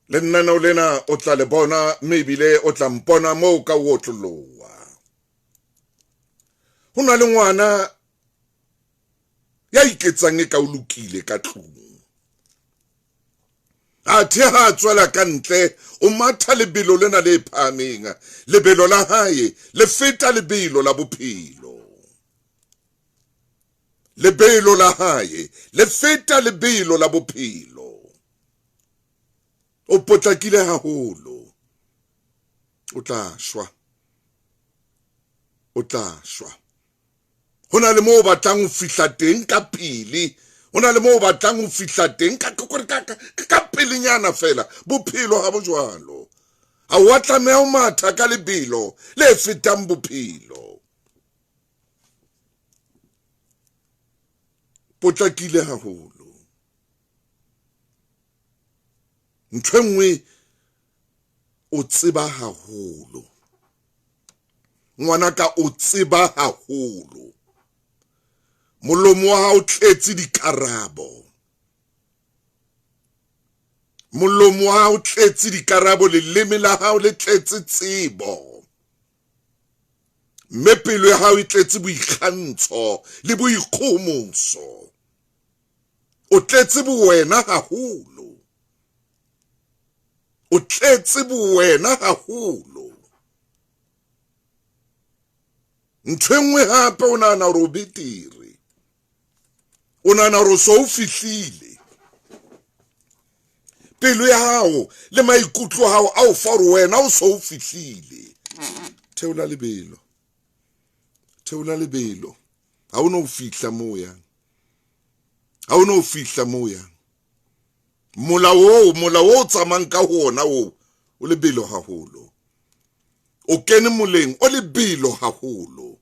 Lenaneo lena o tla le bona mme ebile o tla mpona moo ka o otloloha. Ho na le ngwana ya iketsang e ka o lokile ka tlung. Athe ha a tswela ka ntle o matha lebelo lena le phahameng. Lebelo la hae le feta lebelo la bophelo. Lebelo la hae le feta lebelo la bophelo. O potlakile haholo. O tla shwa. O tla shwa. Ho na le moo o batlang ho fihla teng ka pele. Ho na le moo o batlang ho fihla teng ka ka ka pelenyana fela. Bophelo ha bo jwalo. Ha wa tlameha ho matha ka lebelo le fetang bophelo. Potlakile haholo. Ntho e nngwe o tseba haholo. Ngwanaka o tseba haholo. Molomo wa hao tletse dikarabo. Molomo wa hao tletse dikarabo, leleme la hao le tletse tsebo. Mme pelo ya hao e tletse boikgantsho le boikgohomoso. O tletse bowena haholo. O tletse bowena haholo. Ntho e nngwe hape o nahana hore o betere. O nahana hore o so o fihlile. Pelo ya hao le maikutlo a hao a o fa hore wena o so o fihlile. Theola lebelo. Theola lebelo. Ha o no fihla moo yang. Ha o no fihla moo yang. Mola oo, mola o tsamayang ka ho ona oo, o lebelo haholo. O kene moleng o lebelo haholo.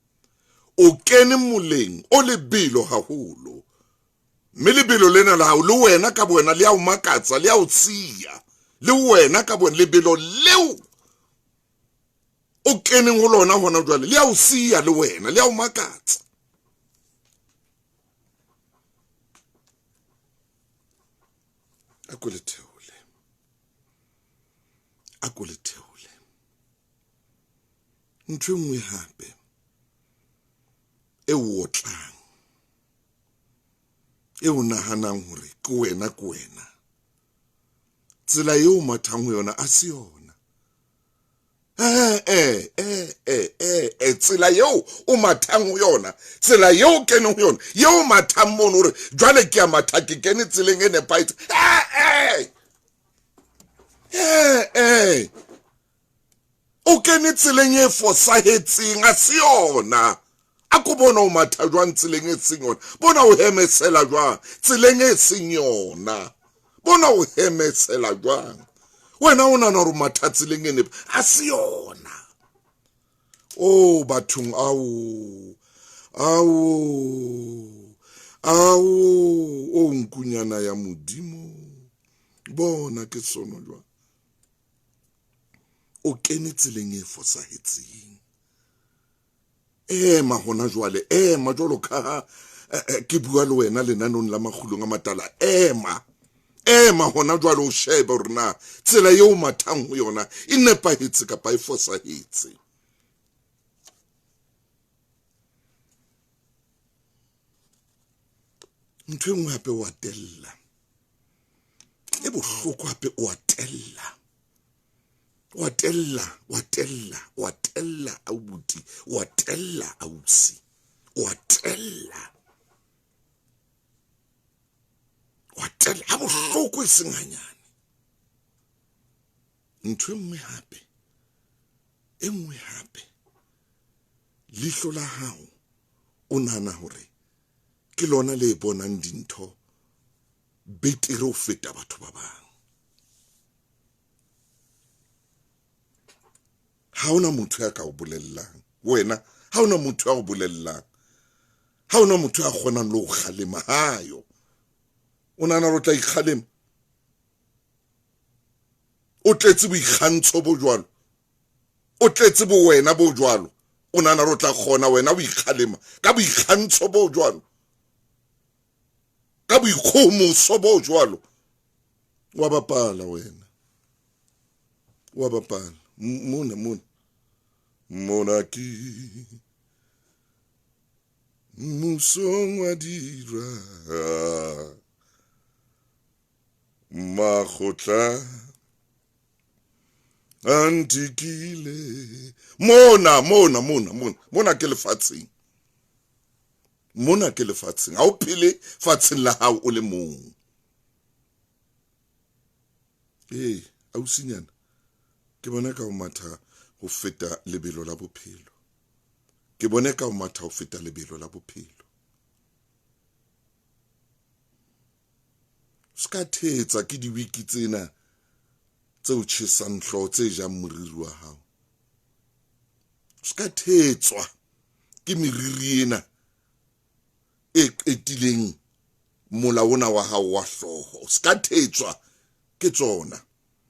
O kene moleng o lebelo haholo. Mme lebelo lena la hao le wena ka bowena le ya o makatsa, le ya o tshiya. Le wena ka bowena lebelo leo o keneng ho lona hona jwale le ya o siya le wena, le ya o makatsa. A ko le theole. A ko le theole. Ntho e nngwe hape e o otlang, e o nahanang hore ke wena ke wena. Tsela eo o mathang ho yona a se yona. Eh, eh, eh, eh, eh, eh, tsela eo o mathang ho yona, tsela eo o keneng ho yona, eo o mathang mono hore jwale ke a matha ke kene tseleng e nepahetseng. Eh, eh. Eh, eh. O kene tseleng e fosahetseng, a se yona. A ko bona o matha jwang tseleng e seng yona. Bona o hemesela jwang tseleng e seng yona. Bona o hemesela jwang. Wena o nahana hore o matha tseleng e nepa, a se yona. Oh bathong ao. Ao. Ao, o nkunyana ya Modimo. Bona ke sono jwang. O kene tseleng e fosahetseng. Ema hona jwale, ema jwalo ka ha eh, eh, ke bua le wena lenanong la makgulong a matala. Ema, ema hona jwale o shebe hore na tsela eo o mathang ho yona e nepahetse kapa e fosahetse. Ntho e nngwe hape o a tella, e bohloko hape o a tella. Wa tella, wa tella, wa tella abuti, wa tella ausi, wa tella. Wa tella ha bohloko e seng hanyane. Ntho e nngwe hape, e nngwe hape, leihlo la hao o nahana hore ke lona le bonang dintho betere ho feta batho ba bang. Ha hona motho ya ka o bolellang wena, ha hona motho ya o bolellang, ha hona motho ya kgonang le ho kgalema hayo. O nahana hore o tla ikgalema? O tletse boikgantsho bo jwalo, o tletse bo wena bo jwalo. O nahana hore o tla kgona wena ho ikgalema ka boikgantsho bo jwalo, ka boikgohomoso bo jwalo? Wa bapala wena. Wa bapala mona mona mona ke mmusong wa dira makgotla a ntikile mona mona mona mona mona ke lefatsheng mona ke lefatsheng ha o phele fatsheng la hao o le mong. Ee, ausinyana, ke bona ka ho matha ho feta lebelo la bophelo. Ke bone ka ho matha ho feta lebelo la bophelo. Se ka thetsa ke diwiki tsena tse o tjhesang hlooho, tse jang moriri wa hao. Se ka thetswa ke meriri ena e qetileng mola ona wa hao wa hlooho. Se ka thetswa ke tsona.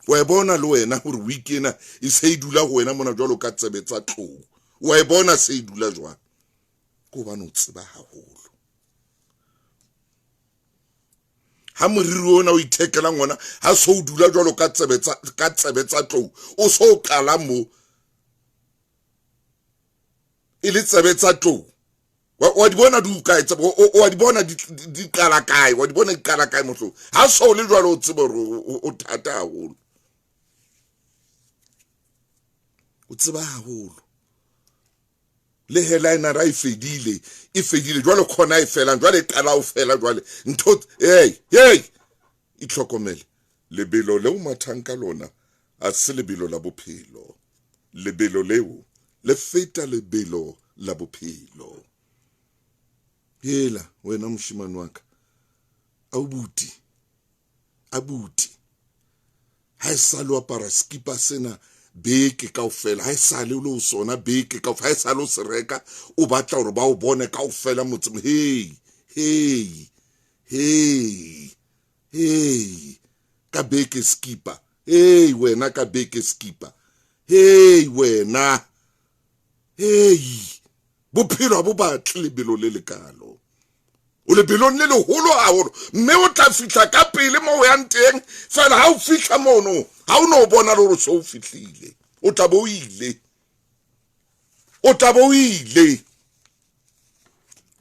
Wa e bona le wena hore wiki ena e se e dula ho wena mona jwalo ka tsebe tsa tlou. Wa e bona se e dula jwang? Ke hobane o tseba haholo. Ha moriri ona o ithekelang ona ha so o dula jwalo ka tsebe tsa ka tsebe tsa tlou, o so o qala mo e le tsebe tsa tlou. Wa di bona di kae tsebe, wa di bona di qala kae, wa di bona di qala kae mohlong. Ha so le jwalo o tsebe hore o thata haholo. O tseba haholo. Le headliner e fedile, e fedile jwale khona e felang, jwale e qala ho fela jwale. Ntho hey, hey, itlhokomele. Lebelo leo mathang ka lona a se lebelo la bophelo. Lebelo leo le feta lebelo la bophelo. Hela wena moshemane wa ka, abuti, abuti, ha e sale o apara skipa sena beke kaofela, ha e sale o le ho sona beke kaofela, ha e sale o se reka o batla hore ba o bone kaofela motseng. Hey, hey, hey, hey, ka beke skipa. Hey wena ka beke skipa. Hey wena. Hey, bophelo ha bo batle lebelo le lekalo. O lebelong le leholo haholo, mme o tla fihla ka pele mo o yang teng. Fela ha o fihla mono, ha o no bona le hore so o fihlile. O tla bo o ile. O tla bo o ile.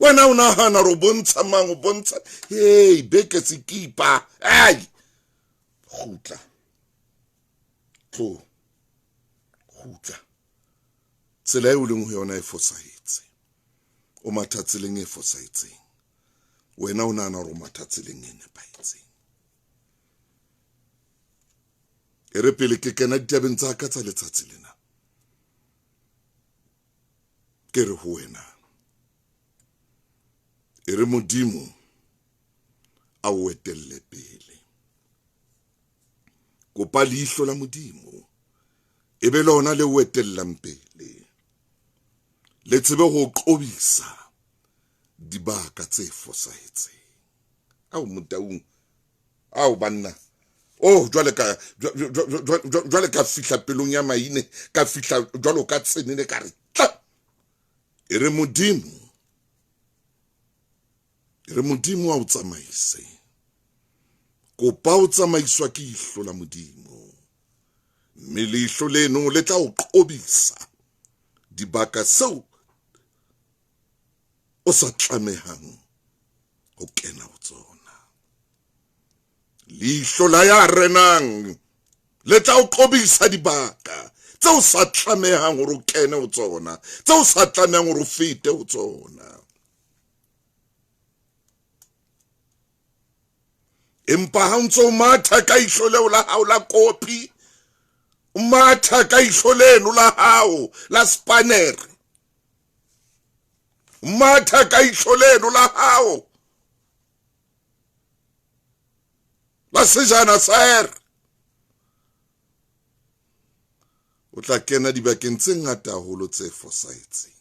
Wena o nahana hore o bontsha mang, o bontsha, hey, beke sekipa. Ai. Kgutla. Tlo. Kgutla. Tsela eo o leng ho yona e fosahetse. O matha tseleng e fosahetseng. Wena o nahana hore o matha tseleng e nepahetseng. E re pele ke kena ditabeng tsa ka tsa letsatsi lena, ke re ho wena, e re Modimo a o etelle pele. Kopa leihlo la Modimo e be lona le o etellang pele, le tsebe ho qobisa dibaka tse fosahetseng. Ao Motaung, ao banna, oh jwale ka jwale ka fihla pelong ya maine, ka fihla jwalo ka tsenene, ka re tla. E re Modimo, e re Modimo a o tsamaise. Kopa o tsamaiswa ke ihlo la Modimo, mme leihlo leno le tla o qobisa dibaka seo o sa tlamehang ho kena ho tsona. Leihlo la ya renang le tla o qobisa dibaka tse o sa tlamehang hore o kene ho tsona, tse o sa tlamehang hore o fete ho tsona. Empa ha o ntso matha ka ihlo leo la hao la kopi, o matha ka ihlo leno la hao la spanere, o matha ka ihlo leno la hao la sejana sa air, o tla kena dibakeng tse ngata haholo tse fosahetseng.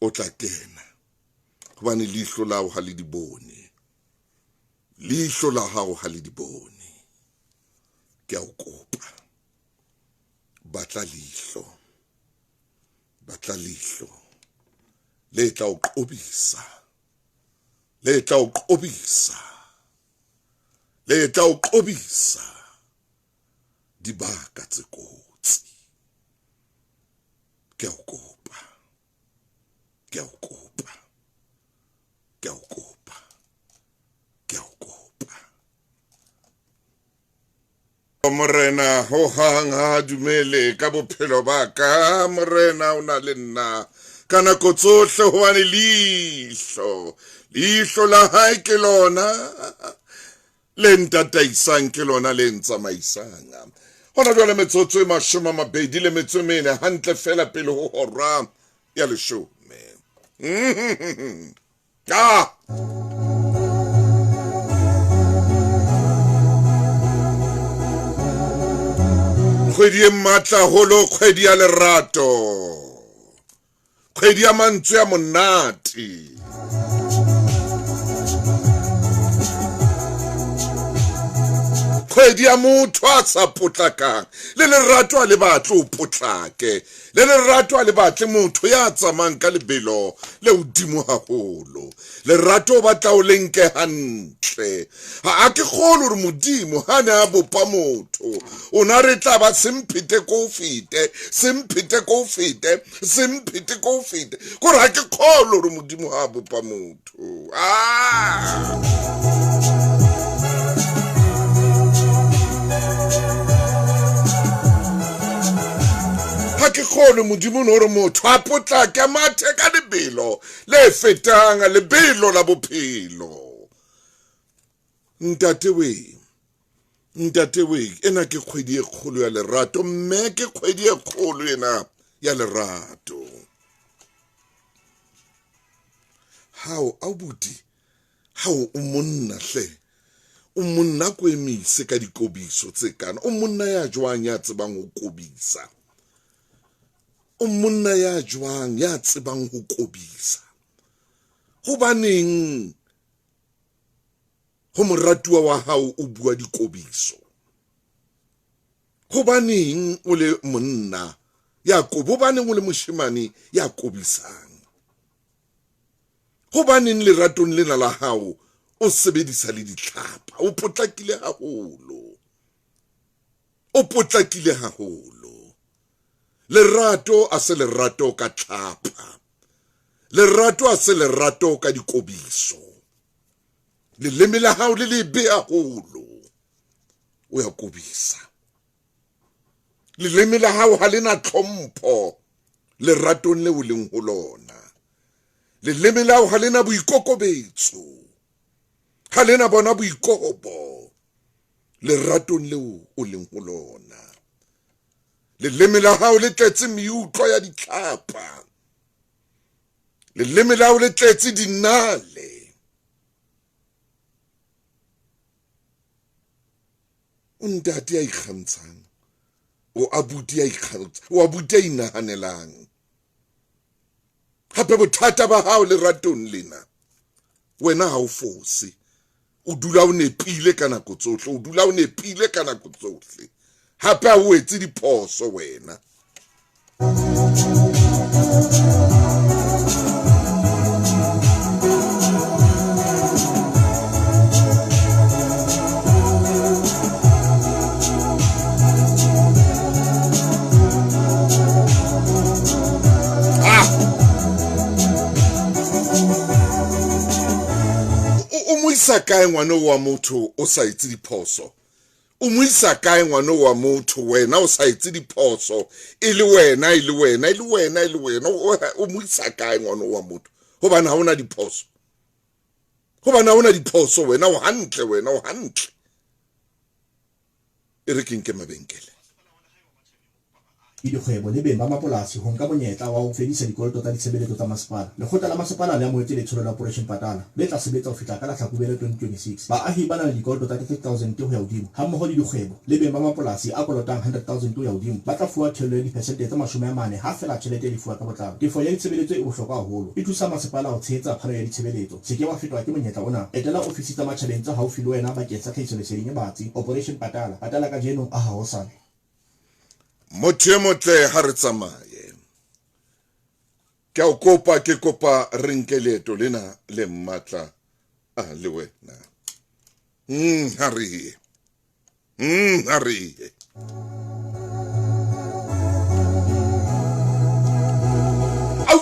O tla kena hobane leihlo la hao ha le di bone. Leihlo la hao ha le di bone. Ke a o kopa, batla leihlo, batla leihlo le tla o qobisa, le tla o qobisa, le tla o qobisa. Dibaka tse kotsi. Ke a o kopa. Ke a o kopa. Ke a o kopa. Ke a o kopa. Morena ho hang ha dumele ka bophelo ba ka. Morena o na le nna ka nako tsohle hobane leihlo, leihlo la hae ke lona le ntataisang, ke lona le ntsamaisang. Hona jwale metsotso e 24 hantle fela pele ho hora ya 10. Ah! Kgwedi e matla haholo, kgwedi ya lerato, kgwedi ya mantswe a monate. Kgwedi ya motho a sa potlakang, le lerato a le batle o potlake, le lerato a le batle motho ya tsamayang ka lebelo le hodimo haholo. Lerato o batla o le nke hantle. Ha ke kgolwe hore Modimo ha ne a bopa motho, o na re tla ba semphete ko fete, semphete ko fete, semphete ko fete. Kore ha ke kgolwe hore Modimo ha a bopa motho. Ah! Ha ke kgolwe Modimo no hore motho a potlake a mathe ka lebelo le fetang lebelo la bophelo. Ntate we, ntate we, ena ke kgwedi e kgolo ya lerato, mme ke kgwedi e kgolo ena ya lerato. Hao abuti, hao o monna hle, o monna ko emise ka dikobiso tse kana. O monna ya jwang ya tsebang ho kobisa? O monna ya jwang ya tsebang ho kobisa? Hobaneng ho moratuwa wa hao o bua dikobiso? Hobaneng o le monna ya kobo? Hobaneng o le moshemane ya kobisang? Hobaneng leratong lena la hao o sebedisa le ditlhapa? O potlakile haholo, o potlakile haholo. Lerato a se lerato ka tlhapa, lerato a se lerato ka dikobiso. Leleme la hao le lebe haholo, o ya kobisa. Leleme la hao ha le na tlhompho leratong leo leng ho lona. Leleme la hao ha le na boikokobetso, ha le na bona boikobo leratong leo o leng ho lona. Leleme la hao le tletse meutlwa ya ditlhapa, leleme la hao le tletse dinale. O ntate ya ikgantshang, o abuti ya ikgantshang, o abuti ya inahanelang. Hape bothata ba hao leratong lena, wena ha o fose, o dula o nepile ka nako tsohle, o dula o nepile ka nako tsohle. Hape ha o etse diphoso wena. O mo isa kae ngwana wa motho o sa etse diphoso? O mo isa kae ngwana wa motho wena o sa etse diphoso? E le wena, e le wena, e le wena, e le wena. O mo isa kae ngwana wa motho? Hobane ha ona diphoso. Hobane ha ona diphoso wena, o hantle wena, o hantle. E re ke nke mabenkele. Le dikgwebo le beng ba mapolasi ho nka monyetla wa ho fedisa dikoloto tsa ditshebeletso tsa masepala. Lekgotla la Masepala le amohetse letsholo la Operation Patala, le tla sebetsa ho fihla ka la Hlakubele 2026. Baahi ba nang le dikoloto tsa 30,000 ho ya hodimo, hammoho le dikgwebo le beng ba mapolasi a kolotang 100,000 ho ya hodimo, ba tla fuwa theolelo ya diphesente tse 40 ha feela tjhelete e lefuwa ka botlalo. Tefo ya ditshebeletso e bohlokwa haholo, e thusa masepala ho tshehetsa phano ya ditshebeletso. Se ke wa fetwa ke monyetla ona. Etela ofisi tsa matjhabeng tse haufi le wena bakeng sa tlhahisoleseding e batsi. Operation Patala, Patala kajeno, aha hosane. Motho e motle ha re tsamaye. Ke a o kopa, ke kopa re nke leeto lena le mmatla a le wena. Ha re ye. Ha re ye.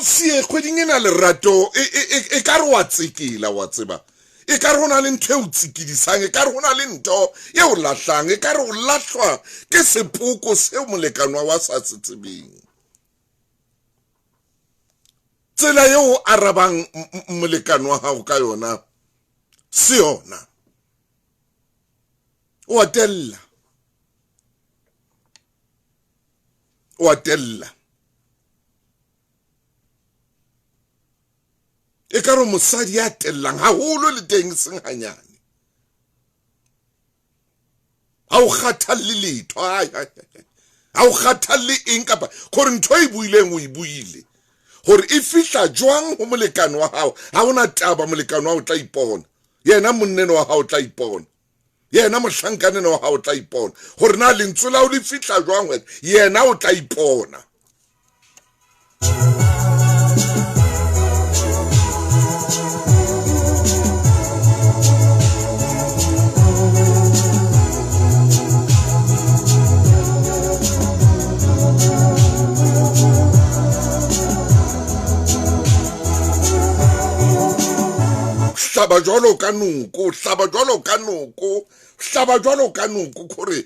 Ausi kgweding ena lerato e ka re wa tsekela, wa tseba. E ka re ho na le ntho e o tsikidisang, e ka re ho na le ntho e o lahlang, e ka re o lahlwa ke sepoko seo molekane wa sa se tsebeng. Tsela eo o arabang molekane wa hao ka yona se yona. O a tella. O a tella. E ka re mosadi ya tellang haholo le teng seng hanyane. Ha o kgathalle letho, ha o kgathalle eng kapa gore ntho e buileng o e buile. Gore e fihla jwang ho molekane wa hao, ha ona taba molekane wa hao o tla ipona. Yena monnene wa hao o tla ipona. Yena mohlankanene wa hao o tla ipona. Gore na lentswe la hao le fihla jwang wena, yena o tla ipona. Hlaba jwalo ka noko, hlaba jwalo ka noko, hlaba jwalo ka noko, gore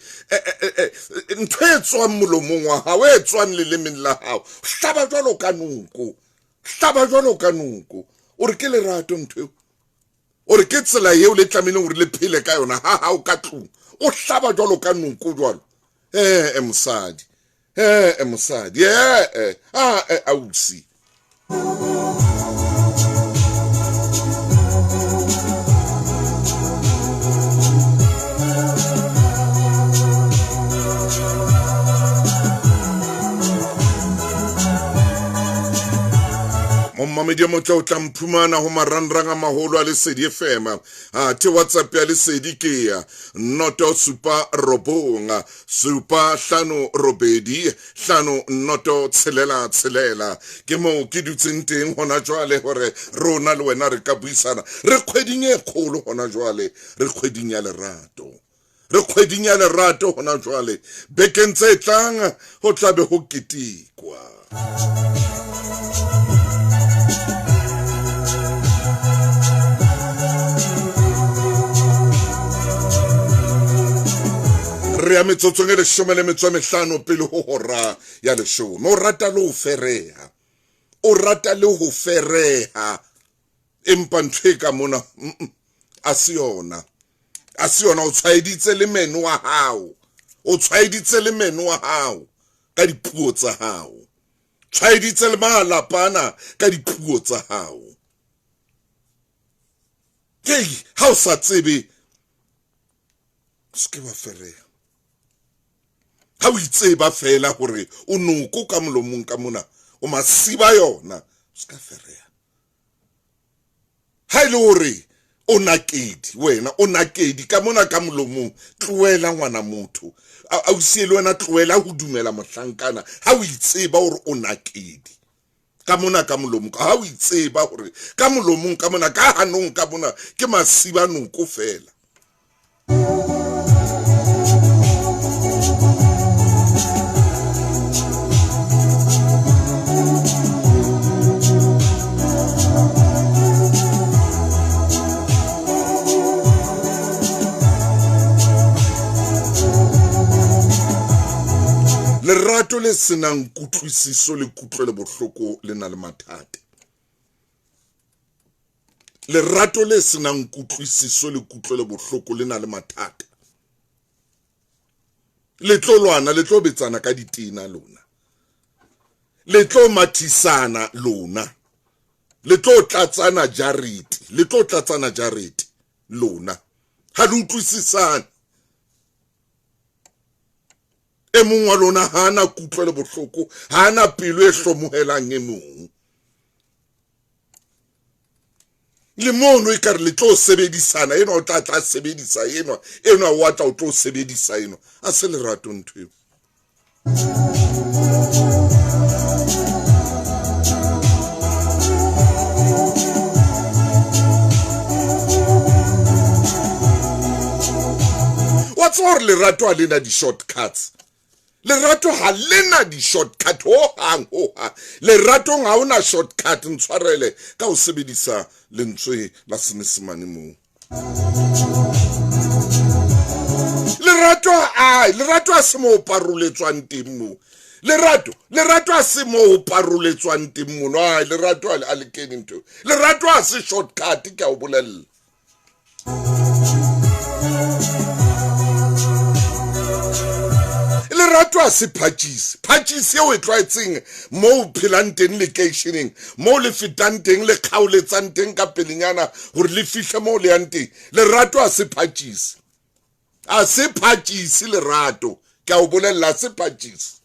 ntho e tswang molomong wa hao, e tswang lelemeng la hao, hlaba jwalo ka noko, hlaba jwalo ka noko. O re ke lerato ntho eo, o re ke tsela eo le tlamehileng hore le phele ka yona ha hao ka tlung, o hlaba jwalo ka noko jwalo. Mosadi, mosadi, ausi. Momamedi o motle o tla mphumana ho marangrang a maholo a Lesedi FM. Athe WhatsApp ya Lesedi ke ya 079 758 50 6. Ke moo ke dutseng teng hona jwale hore rona le wena re ka buisana. Re kgweding e kgolo hona jwale, re kgweding ya lerato. Re kgweding ya lerato hona jwale. Bekeng tse tlang ho tla be ho ketekwa. Re ya metsotsong e 15 pele ho hora ya 10. O rata le ho fereha, o rata le ho fereha, empa ntho e ka mona a se yona, a se yona. O tshwaeditse le meno wa hao, o tshwaeditse le meno wa hao ka dipuo tsa hao, tshwaeditse le malapana ka dipuo tsa hao. Ke ha o sa tsebe, se ke wa fereha. Ha o itseba fela hore o noko ka molomong ka mona, o masiba yona, se ka fereha. Ha ile hore o nakedi wena, o nakedi ka mona ka molomong, tlohela ngwana motho. Ausi le wena tlohela ho dumela mohlankana. Ha o itseba hore o nakedi ka mona ka molomong, ha o itseba hore ka molomong ka mona, ka hanong ka mona ke masiba noko fela. Lerato le senang kutlwisiso le kutlwelo bohloko le na le mathata. Lerato le senang kutlwisiso le kutlwelo bohloko le na le mathata. Le tlo lwana, le tlo betsana ka ditena lona. Le tlo mathisana lona. Le tlo tlatsana jarete, le tlo tlatsana jarete lona. Ha le utlwisisane. E mong wa lona ha ana kutlwelo bohloko, ha ana pelo e hlomohelang e mong. Le mono e kare le tlo sebedisana, enwa o tla tla sebedisa enwa, enwa o tla o tlo sebedisa enwa. A se lerato ntho eo. Wa tseba hore lerato ha le na di-shortcuts. Lerato ha le na di-shortcut hohang hohang. Leratong ha ho na shortcut, ntshwarele ka ho sebedisa lentswe la Senyesemane moo. Lerato ai, lerato a se mo paroletswang teng moo. Lerato, lerato a se mo paroletswang teng mono. Ai, lerato a le kene ntho. Lerato a se shortcut, ke a o bolella. Lerato a se phatšise phatšise eo e tlwaetseng mo o phelang teng lekeisheneng mo le fetang teng le kgaoletsang teng ka pelenyana gore le fihle mo le yang teng. Lerato a se phatšise a se phatšise lerato ke a o bolelela a se phatšise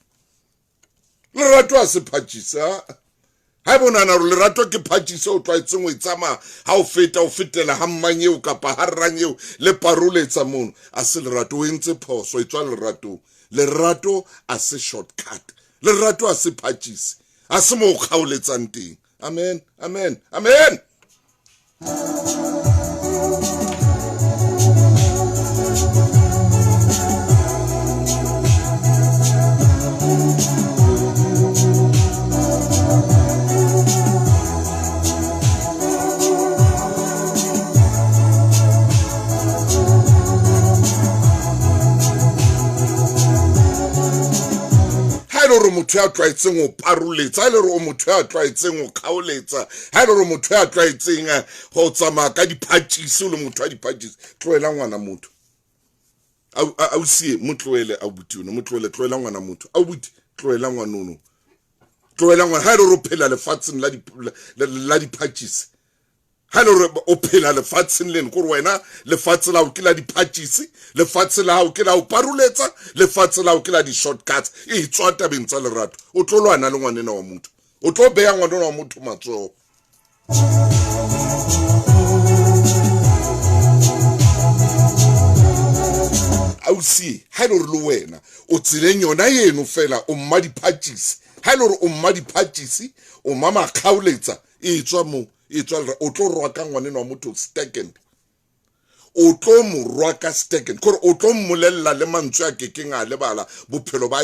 lerato a se phatšise ha ebe o nahana gore lerato ke phatšise o tlwaetseng o e tsamaya ha o feta o fetela ha mmang eo kapa ha rrang eo le paroletsa mono a se lerato o entse phoso e tswa leratong lerato a se shortcut lerato a se phatšise a se mo o kgaoletsang teng amen amen amen Ha e le hore motho ya tlwaetseng ho paroletsa, ha e le hore o motho ya tlwaetseng ho kgaoletsa, ha e le hore motho ya tlwaetseng go tsamaya ka diphatšisi, o le motho wa diphatšisi, tlohela ngwana motho. Ausie, mo tlohele abuti ono, mo tlohele, tlohela ngwana motho. Abuti, tlohela ngwanono. Tlohela ngwana, ha e le hore o phela lefatsheng la diphatšisi, ha e le hore o phela lefatsheng leno, kore wena lefatshe la hao ke la diphatšisi, lefatshe la hao ke la ho paroletsa, lefatshe la hao ke la di-shortcuts, e tswa tabeng tsa lerato, o tlo lwana le ngwanena wa motho, o tlo beha ngwanena wa motho matsoho. Ausi, ha e le hore le wena o tseleng yona eno fela, o mma diphatšisi, ha e le hore o mma diphatšisi, o mma makgaoletsa, e tswa moo, e tswa lera, o tlo rwaka ngwaneno wa motho second, o tlo mo rwaka second, kore o tlo mmolella le mantswe a kekeng a lebala bophelo ba,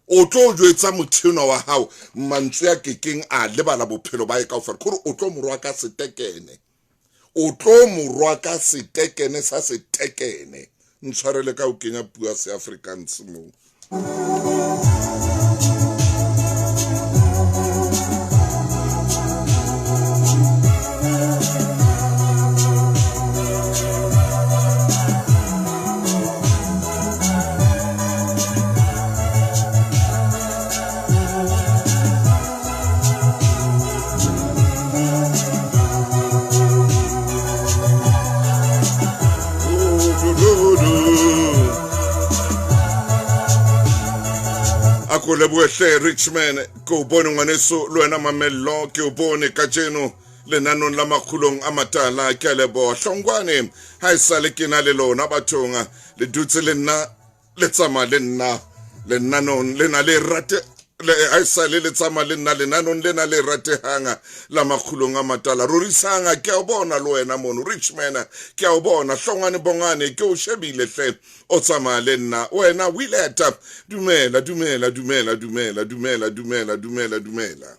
o tlo jwetsa motho enwa wa hao mantswe a kekeng a lebala bophelo ba hae kaofela, kore o tlo mo rwaka setekene, o tlo mo rwaka setekene sa setekene. Ntshwarele ka ho kenya puo ya Seafrikaans moo. A ko lebohe Richman, ke o bone ngwaneso le wena Mamello, ke o bone kajeno lenanong la makgulong a matala. Ke a leboha Hlongwane, ha e sale ke na le lona bathong, le dutse le nna, le tsamaya le nna lenanong lena le rate le ha e sale le tsamaya le nna lenanong lena le ratehang la makgulong a matala. Rorisang, ke a o bona le wena mono Richman, ke a o bona Hlongwane Bongane, ke o shebile hle, o tsamaya le nna wena Willeta. Dumela, dumela, dumela, dumela, dumela, dumela, dumela, dumela.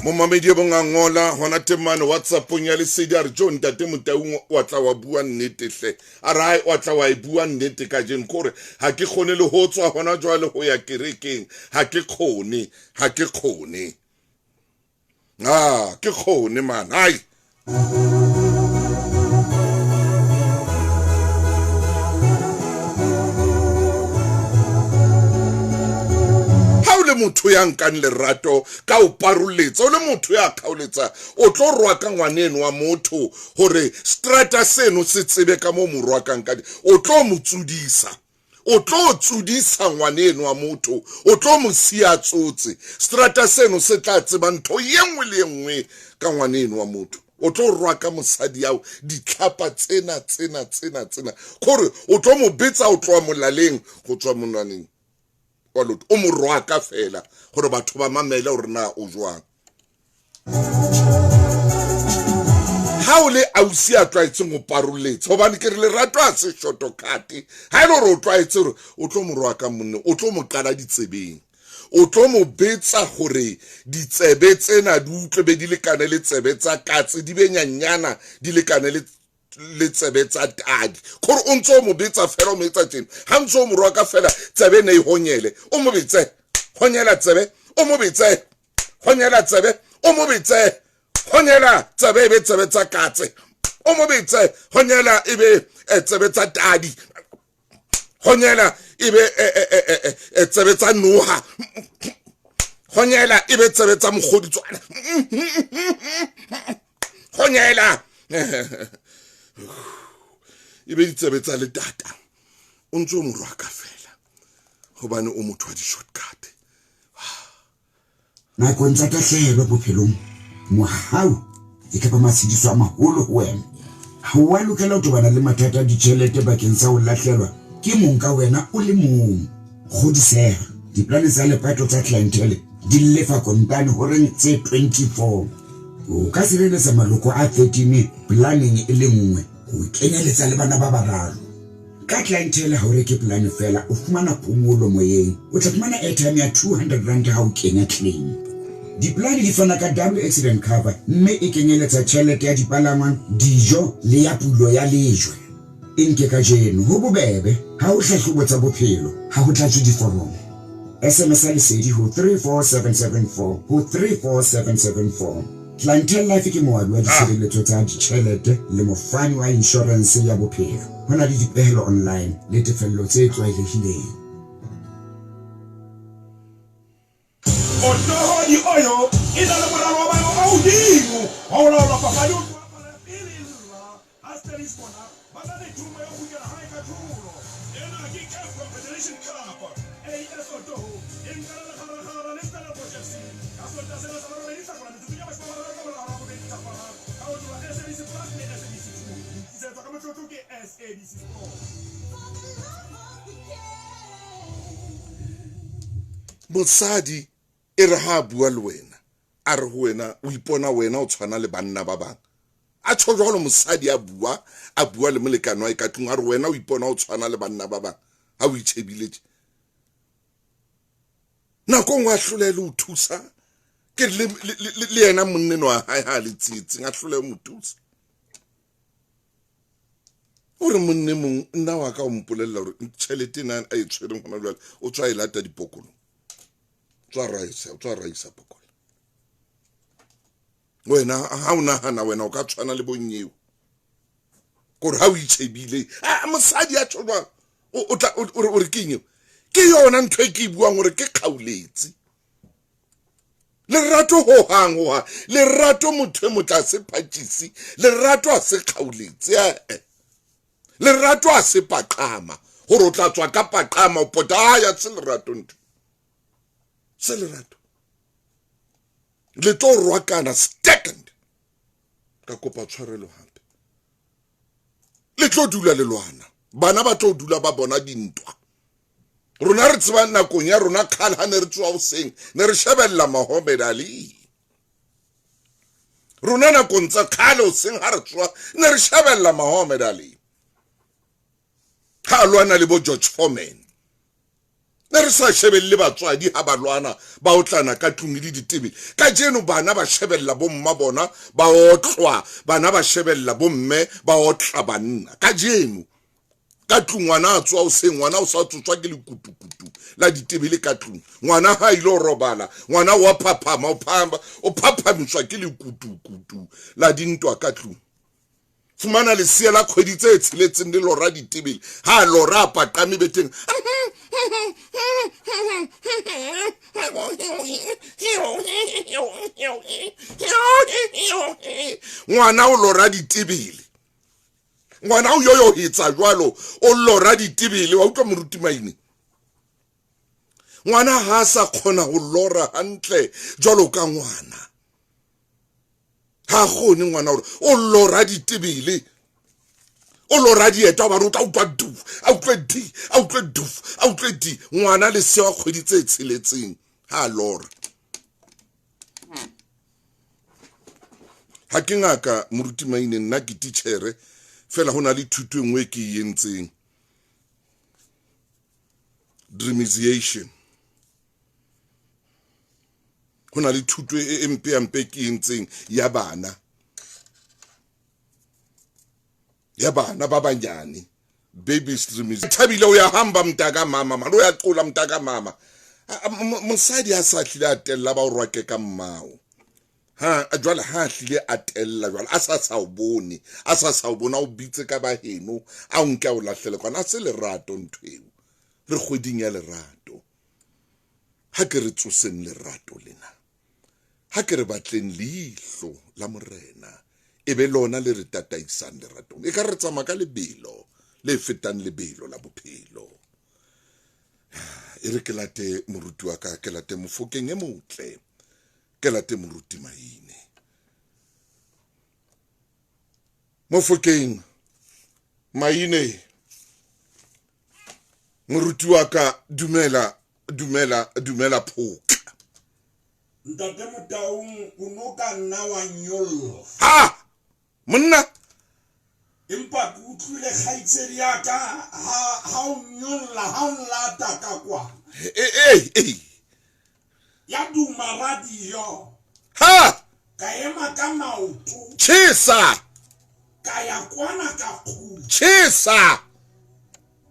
Momamedi e bong a ngola hona teng mane WhatsAppong ya Lesedi, a re jo ntate Motaung wa tla wa bua nnete hle, a re hai wa tla wa e bua nnete kajeno, kore ha ke kgone le ho tswa hona jwale ho ya kerekeng, ha ke kgone, ha ke kgone, ah ke kgone man, hai. Ha o le motho ya nkang lerato ka o paroletsa, o le motho ya kgaoletsa, o tlo rwaka ngwaneno wa motho hore strata seno se tsebe ka moo mo rwakang ka teng, o tlo mo tsodisa, o tlo tsodisa ngwaneno wa motho, o tlo mo siya tsotse, strata seno se tla tseba ntho ye nngwe le ye nngwe ka ngwaneno wa motho. O tlo rwaka mosadi ao ditlhapa tsena tsena tsena tsena, kore o tlo mo betsa o tloha molaleng go tswa monwaneng wa lotho, o mo rwaka fela gore batho ba mamele gore na o jwang. Ha o le ausi a tlwaetseng ho parolletsa, hobane ke re lerato ha se shortcut. Ha e le hore o tlwaetse hore o tlo mo roa ka monne, o tlo mo qala ditsebeng, o tlo mo betsa hore ditsebe tsena di utlwe be di lekane le tsebe tsa katse, di be nyanyana di lekane le tsebe tsa tadi. Kore o ntso o mo betsa fela, o mo etsa tjena, ha ntso o mo roa ka fela tsebe ne e honyele, o mo betse honyela tsebe, o mo betse honyela tsebe, o mo betse honyela tsebe e be tsebe tsa katse, o mo betse honyela e be tsebe tsa tadi, honyela e be tsebe tsa noha, honyela e be tsebe tsa mokgoditswana, honyela e be ditsebe tsa letata. O ntso mo rwaka fela hobane o motho wa di-shortcut. Nakong tsa tahlehelo bophelong, mohau e ka ba matshediso a maholo ho wena. Ha o a lokela ho tobana le mathata a ditjhelete bakeng sa ho lahlelwa ke mong ka wena o le mong. Kgodiseha, diplane tsa lepato tsa Clientele di lefa kontane horeng tse 24. O ka sireletsa maloko a 13 planeng e le nngwe, ho kenyeletsa le bana ba bararo. Ka Clientele ha o reke polane feela, o fumana phomolo moyeng. O tla fumana airtime ya 200 rand ha o kenya claim. Dipolane di fana ka double accident cover mme e kenyeletsa tjhelete ya dipalangwang, dijo le ya pulo ya lejwe. E nke kajeno, ho bobebe, ha ho hlahlobo tsa bophelo, ha ho tlatswe diforomo. SMS-a Lesedi ho 34774 ho 34774. Clientele Life ke moabi wa ditshebeletso tsa ditjhelete le mofani wa inshorense ya bophelo. Ho na le dipehelo online le tefello tse tlwaelehileng. Otoho di Oyo e na le moralo wa maemo a hodimo wa ho laola papadi ho tloha palo ya pele e lla. Ha Stellies bona ba na le thomo ya ho kgutlela hae ka tlholo. Ena ke CAF Confederation Cup. AS Otoho e nkana lekgarakgara le Stellenbosch FC ka Sontaha sena sa borobedi Hlakola metsotsong ya mashome a mararo ka mora hora ya bobedi thapama ka ho tloha SABC Plus le SABC 2. Ho tlisetswa ka motlotlo ke SABC Sport. Mosadi e re ha a bua le wena, a re ho wena o ipona wena o tshwana le banna ba bang. A tjho jwalo mosadi a bua, a bua le molekane wa hae ka tlung, a re wena o ipona o tshwana le banna ba bang ha o itjhebile tje. Nako nngwe a hlolehe le ho thusa, ke le yena monneno wa hae ha a le tsietsing, a hlolehe ho mo thusa. O re monne mong nna wa ka o mpolella hore tjhelete ena a e tshwereng hona jwale o tswa e lata dipokolong, tswa raisa, tswa raisa pokola. Wena ha o nahana wena o ka tshwana le bonyeo, kore ha o itjhebile, a mosadi a tjho jwang, o tla, o re keng eo? Ke yona ntho e ke e buang hore ke kgaoletse. Lerato ho hang, ho hang. Lerato motho e motle ha se phatjisi, lerato ha se kgaoletse, eh. Lerato ha se paqama, hore o tla tswa ka paqama o pota, ah, ya se lerato ntho. Se lerato. Le tlo rwakana second. Ka kopa tshwarelo hape. Le tlo dula le lwana. Bana ba tlo dula ba bona dintwa. Rona re tseba nakong ya rona kgale ha ne re tsoha hoseng, ne re shebella Muhammad Ali. Rona nakong tsa kgale hoseng ha re tsoha, ne re shebella Muhammad Ali. Ha a lwana le bo George Foreman. Ne re sa shebelle batswadi ha ba lwana, ba otlana ka tlung le ditebele. Kajeno bana ba shebella bomma bona ba otlwa, bana ba shebella bomme ba otla banna. Kajeno ka tlung ngwana a tswa hoseng, ngwana o sa tsotswa ke lekutukutu la ditebele ka tlung. Ngwana ha ile ho robala, ngwana wa phaphama, o phaphamiswa ke lekutukutu la dintwa ka tlung. Fumana lesea la kgwedi tse tsheletseng le lora ditebele, ha lora a paqame beteng. Ngwana o lora ditebele, ngwana o yoyohetsa jwalo, o lora ditebele. Wa utlwa moruti Maine? Ngwana ha sa kgona ho lora hantle jwalo ka ngwana. Ha kgone ngwana hore o lora ditebele, o lora dieta, hobane o tla utlwa du, a utlwe di, a utlwe du, a utlwe di. Ngwana lesea wa kgwedi tse tsheletseng ha lora. Ha ke ngaka moruti Maine, nna ke titjhere fela, ho na le thuto e nngwe e ke e entseng, dreamization. Ho na le thuto e mpe mpe ke e entseng ya bana, ya bana ba banyane, baby streams. Thabile o ya hamba mntaka mama, mane o ya qola mntaka mama. Mosadi a sa hlile a tella ba o rwake ka mmao. Ha jwale ha hlile a tella jwale, a sa sa o bone, a sa sa o bona, o bitse ka ba heno, a o nke a o lahlele kwana. A se lerato ntho eo. Re kgweding ya lerato. Ha ke re tsoseng lerato lena. Ha ke re batleng leihlo la Morena, e be lona le re tataisang leratong. E ka re tsamaya ka lebelo le fetang lebelo la bophelo. E re ke late moruti wa ka, ke late Mofokeng e motle, ke late moruti Maine. Mofokeng Maine, moruti wa ka, dumela, dumela, dumela phoka. Ntate Motaung, o no ka nna wa nyollwa. Ha! Monna! Empa ke utlwile kgaitsedi ya ka ha ha o nyolla, ha o nlata ka kwa. E e. Ya duma radio. Ha! Ka ema ka maoto. Tjhesa! Ka ya kwana ka kgutla. Tjhesa!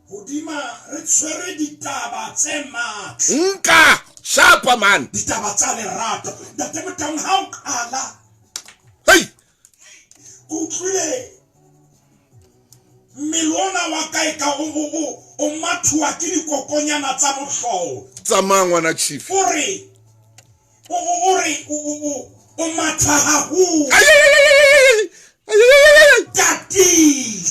Hodima re tshwere ditaba tse matla. Nka! Shapa man! Ditaba tsa lerato. Ntate Motaung, ha o qala. Hey! Ke utlwile mmele ona wa ka e ka o mathuwa ke dikokonyana tsa mohlolo. Tsamaya ngwana chief. O re o re o matha haholo. Tatile.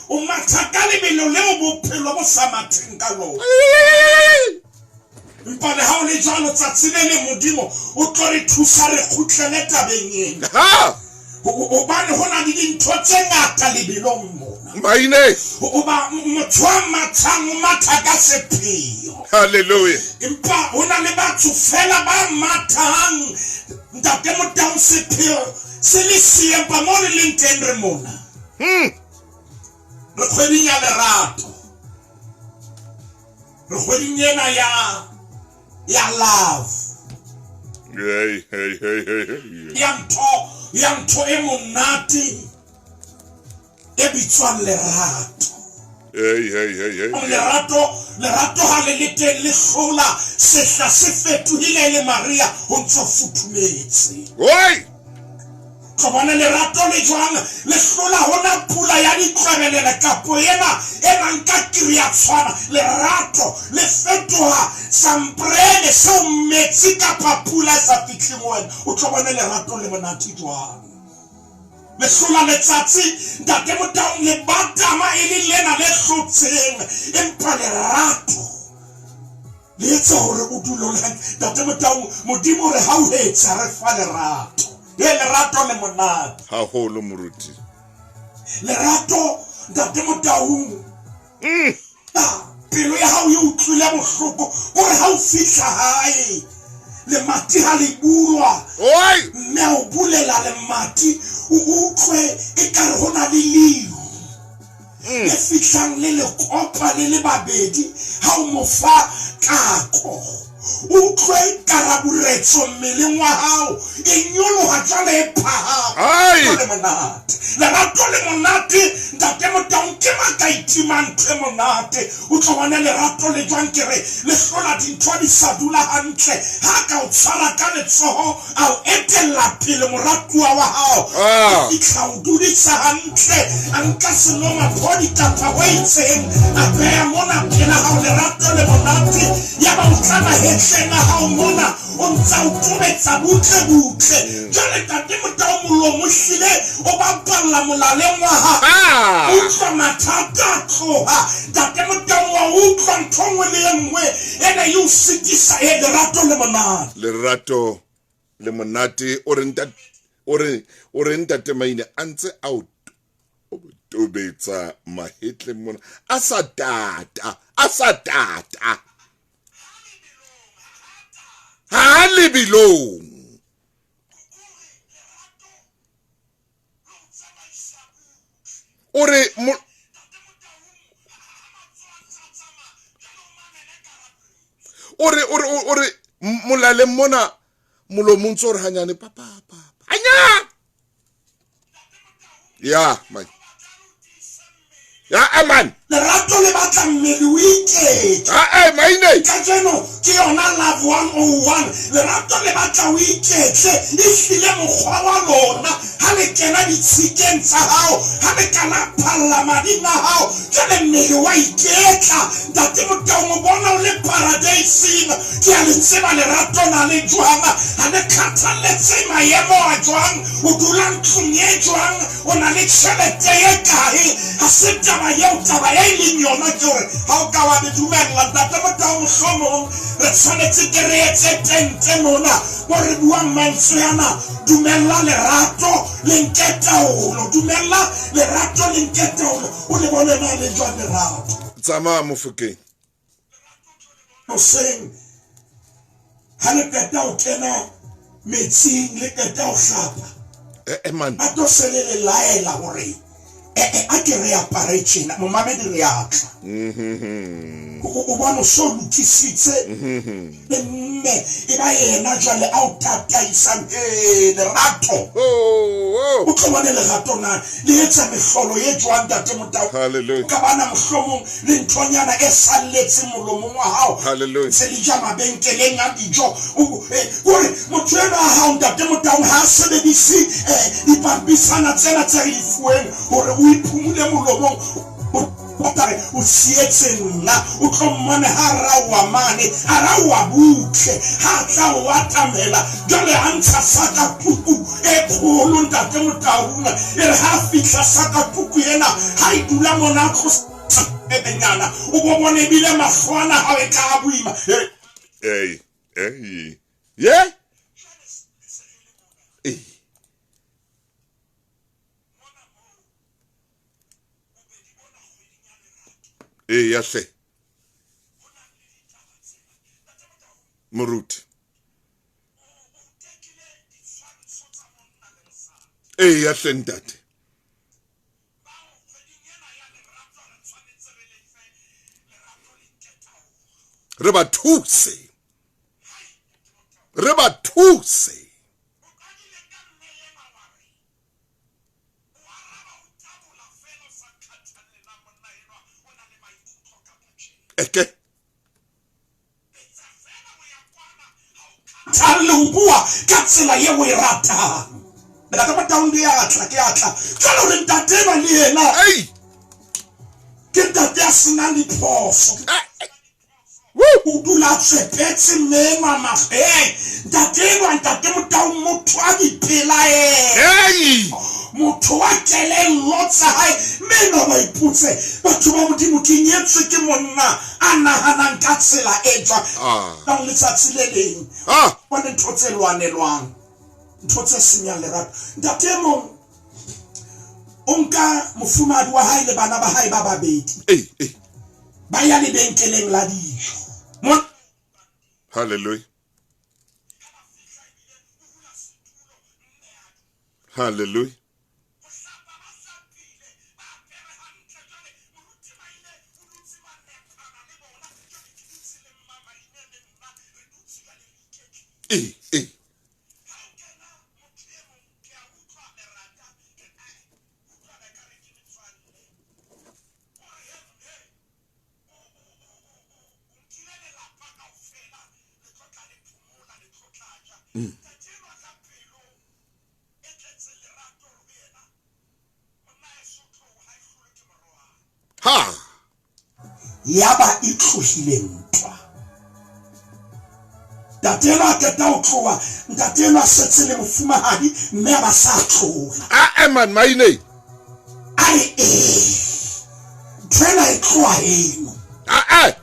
O matha ka lebelo leo bophelo bo sa matheng ka lona. Empa le ha o le jwalo, tsatsi le leng Modimo o tlo re thusa re kgutlele tabeng ena. Hobane ho na le dintho tse ngata lebelong mona. Maine. Hoba motho a mathang o matha ka sepheo. Hallelujah. Empa ho na le batho fela ba mathang Ntate Motaung sepheo se le siyo, empa mo re leng teng re mona. Re kgweding ya lerato. Re kgweding ena ya ya love. Hey, hey, hey, hey, hey. Ya ntho, ya ntho e monate e bitswang lerato. Hey, hey, hey, hey. Lerato, lerato ha le le teng le hlola, sehla se fetohile le Maria ho ntso futhumetse. Oi! Tlo bona lerato le jwang le hlola hona pula ya ditlwebelele kapo ena e nang ka kiri ya tshwana. Lerato le fetoha samprele seo metsi kapa pula e sa fihleng ho wena. O tlo bona lerato le monate jwang. Le hlola letsatsi Ntate Motaung le batama e le lena le hlotseng, empa lerato le etsa hore o dule o le hantle. Ntate Motaung, Modimo re hauhetse re fa lerato. E lerato le monate haholo moruti. Lerato Ntate Motaung, pelo ya hao e utlwile bohloko kore ha o fihla hae lemati ha le bulwa, mme a o bulela lemati o utlwe ekare ho na le leru le fihlang le le kopa le le babedi. Ha o mo fa kako o utlwe karaburetso mmeleng wa hao e nyoloha jwale e phahama. Le monate lerato le monate Ntate Motaung, ke maka itima ntho e monate. O tlo bona lerato le jwang, ke re le hlola dintho di sa dula hantle. Ha ka o tshwara ka letsoho a o etella pele moratuwa wa hao, o fihla o dudisa hantle, a nka senomaphodi kapa ho itseng a beha mona pela hao. Lerato le monate. Ya ba o tla mahetleng a hao mona o ntsa o tobetsa butle butle. Jwale Ntate Motaung, molomo o hlile o bapalla molaleng wa hao, utlwa mathata a tloha. Ntate Motaung, wa utlwa ntho nngwe le e nngwe ena e o sitisa. E lerato le monate. Lerato le monate. O re ntate, o re Ntate Maine a ntse a o tobetsa mahetleng mona, a sa tata, a sa tata ha lebelong. O re o re o re molaleng mona molomong tso re hanyane papa papa. Hanya. Ya, man. Ya, aman. Lerato le batla mmele o iketle. Ah, eh, maine. Kajeno ke yona Love 101. Lerato le batla o iketle. Ehlile mokgwa wa lona ha le kena ditshikeng tsa hao, ha le ka la phalla mading a hao, jwale mmele wa iketla. Ntate Motaung o bona o le paradeising. Ke a le tseba lerato na le jwang, ha le khathalletse maemo a jwang, o dula ntlong e jwang, o na le tjhelete e kae. Ha se taba eo, taba e leng yona ke hore ha o ka wa le dumella Ntate Motaung, mohlomong re tshwanetse ke re etse tente mona mo re buang mantswe ana. Dumella lerato le nke taolo, dumella lerato le nke taolo, o le bone na le jwang lerato. Tsamaya Mofokeng. Hoseng ha le qeta ho kena metsing, le qeta ho hlapa, Eh, eh, man. a tlo se le le laela hore eh, a ke re apare tjena, momamedi re a tla. O bona o so lokisitse le mme e ba yena jwale a o tataisang. Ee, lerato. Oh, O tlo bone lerato na le etsa mehlolo e jwang, Ntate Motau. Hallelujah. Ka bana mohlomong le nthonyana e salletseng molomong wa hao. Hallelujah. Se le ja mabenkeleng a dijo. Kore motho enwa wa hao, Ntate Motaung, ha a sebedise dipampisana tsena tse re di fuweng hore o iphumule molomong. O tla re o sietse nna, o tlo mmone ha a raoha mane, a raoha butle, ha a tla o atamela jwale a ntsha sakatuku e kgolo, Ntate Motaung. E re ha a fihla sakatuku ena, ha e dula mona a tlosa ebenyana, o bo bone ebile mahlo ana hao e ka a boima. Hey, hey. Yeah? Hey. Ee, ya hle. Moruti. Ee, ya hle ntate. Re ba thuse. Re ba thuse. Eke. Thalle ho bua ka tsela eo o e ratang. Ntate Motaung ke a tla, ke a tla. Jwale hore ntate enwa le yena Ei. ke ntate ya senang diphoso. Woo. O dula a tswepetse mme enwa mahlo. Hey, ntate enwa, Ntate Motaung, motho a dipelaelo. Hey. Motho wa kelello tsa hae. Mme enwa ba ipotse, batho ba Modimo, ke nyetswe ke monna a nahanang ka tsela e jwang. Ah. Letsatsi le leng. Ah. Bone ntho tse lwanelwang, ntho tse senyang lerato. Ntate e mong o nka mofumahadi wa hae le bana ba hae ba babedi. Ei, ei. Ba ya lebenkeleng la dijo. Hallelujah. Hallelujah. Ei, ei. Ha. Yaba e tlohile ntwa. Ntate enwa a qeta ho tloha, ntate enwa a setse le mofumahadi mme a ba sa tlola. Ah, man, maine. A re ee, ntho ena e tloha eno. Ah, eh.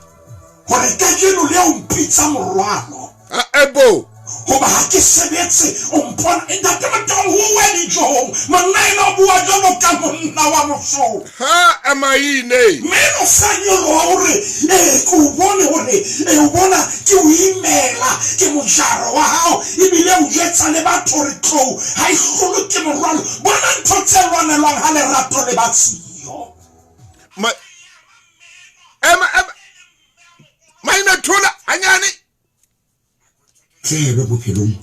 Hore kajeno le o mpitsa morwalo. Ah, eh, bo. Hoba ha ke sebetse, o mpona. Ntate Motaung, ho uwe dijong. Monna enwa o bua jwalo ka monna wa Mosotho. Ha, maine. Mme eno sa nyoloha hore, ke o bone hore, o bona ke o imela, ke mojaro wa hao, ebile o jwetsa le batho hore tlou ha e hlolwe ke morwalo. Bona ntho tse lwanelwang ha lerato le ba siyo. Ma, ema, ema. Maine thola, hanyane. Tsebe bophelong,